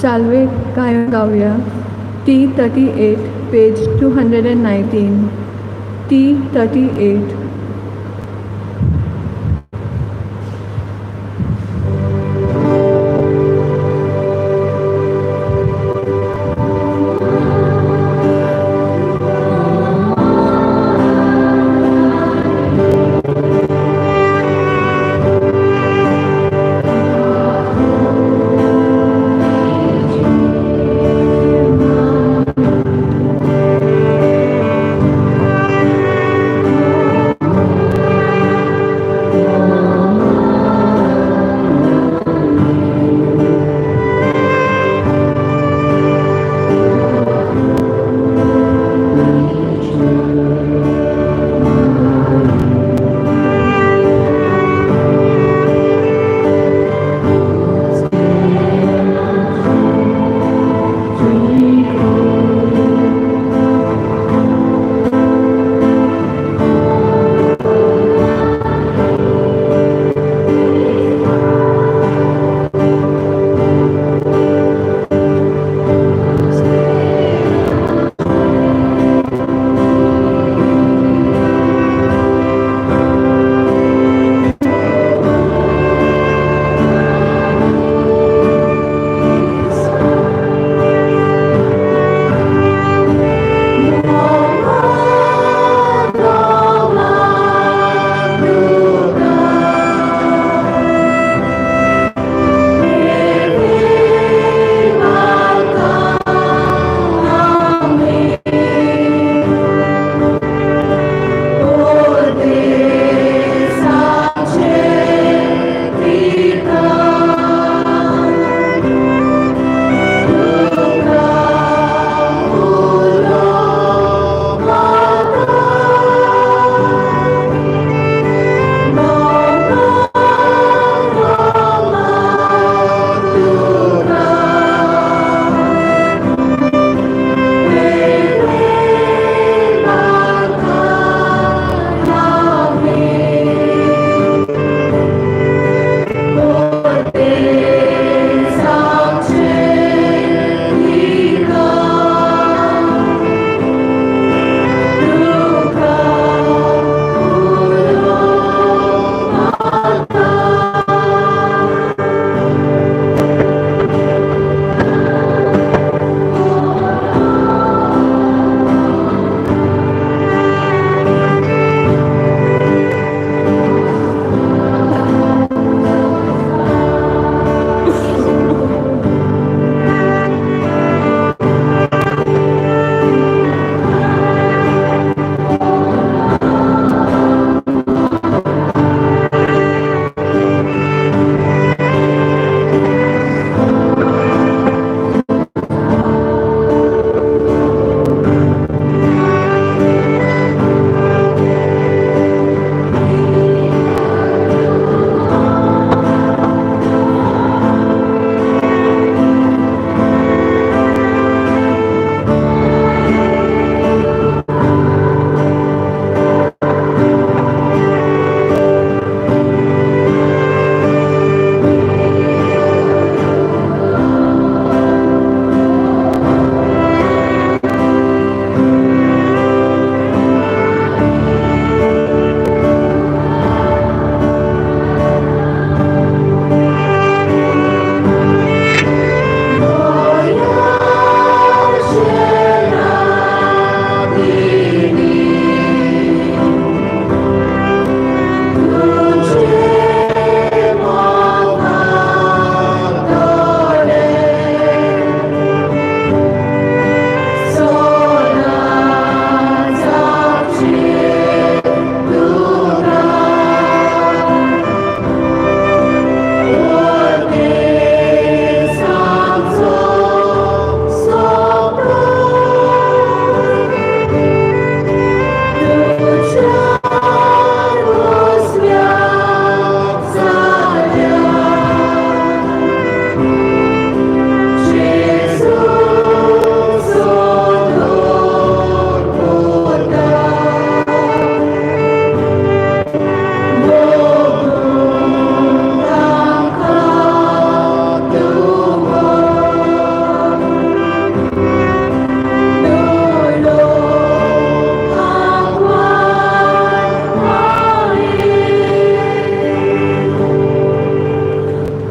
साल्वे गायन गावया T 38 page 219 T 38.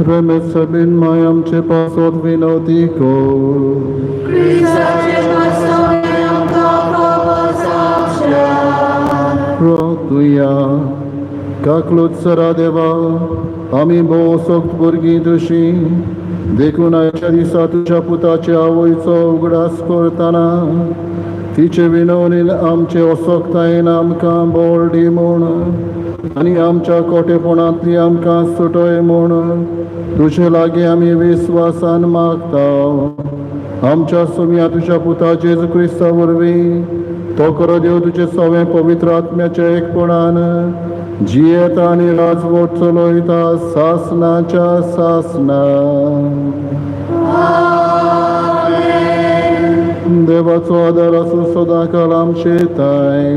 रेमेद सबीन माय आमचे पासत विनवती कर. क्रिस्ताचे पासत आमकां खबर जावच्या. तुया काकलूत सरा देवा, आमी भोव सोक्त भुरगीं तुशी, देखून आयच्या दिसा तुज्या पुताचे आवयचो उगडास करतना तिचे विनवणीन आमचे असक्तायेन आमकां बळ दी म्हूण आनी आमच्या कोटेपणांतली आमकां सुटय म्हूण तुजे लागीं आमी विस्वासान मागता. आमच्या सुम्या तुज्या पुता जेजू क्रिस्ता वरवीं, तो करो देव तुजे सवें पवित्र आत्म्याच्या एकपणान जियेता आनी राजवट चलयता सासनाच्या सासना. देवाचो आदार आसूं सदांकाळ आमचे ताय.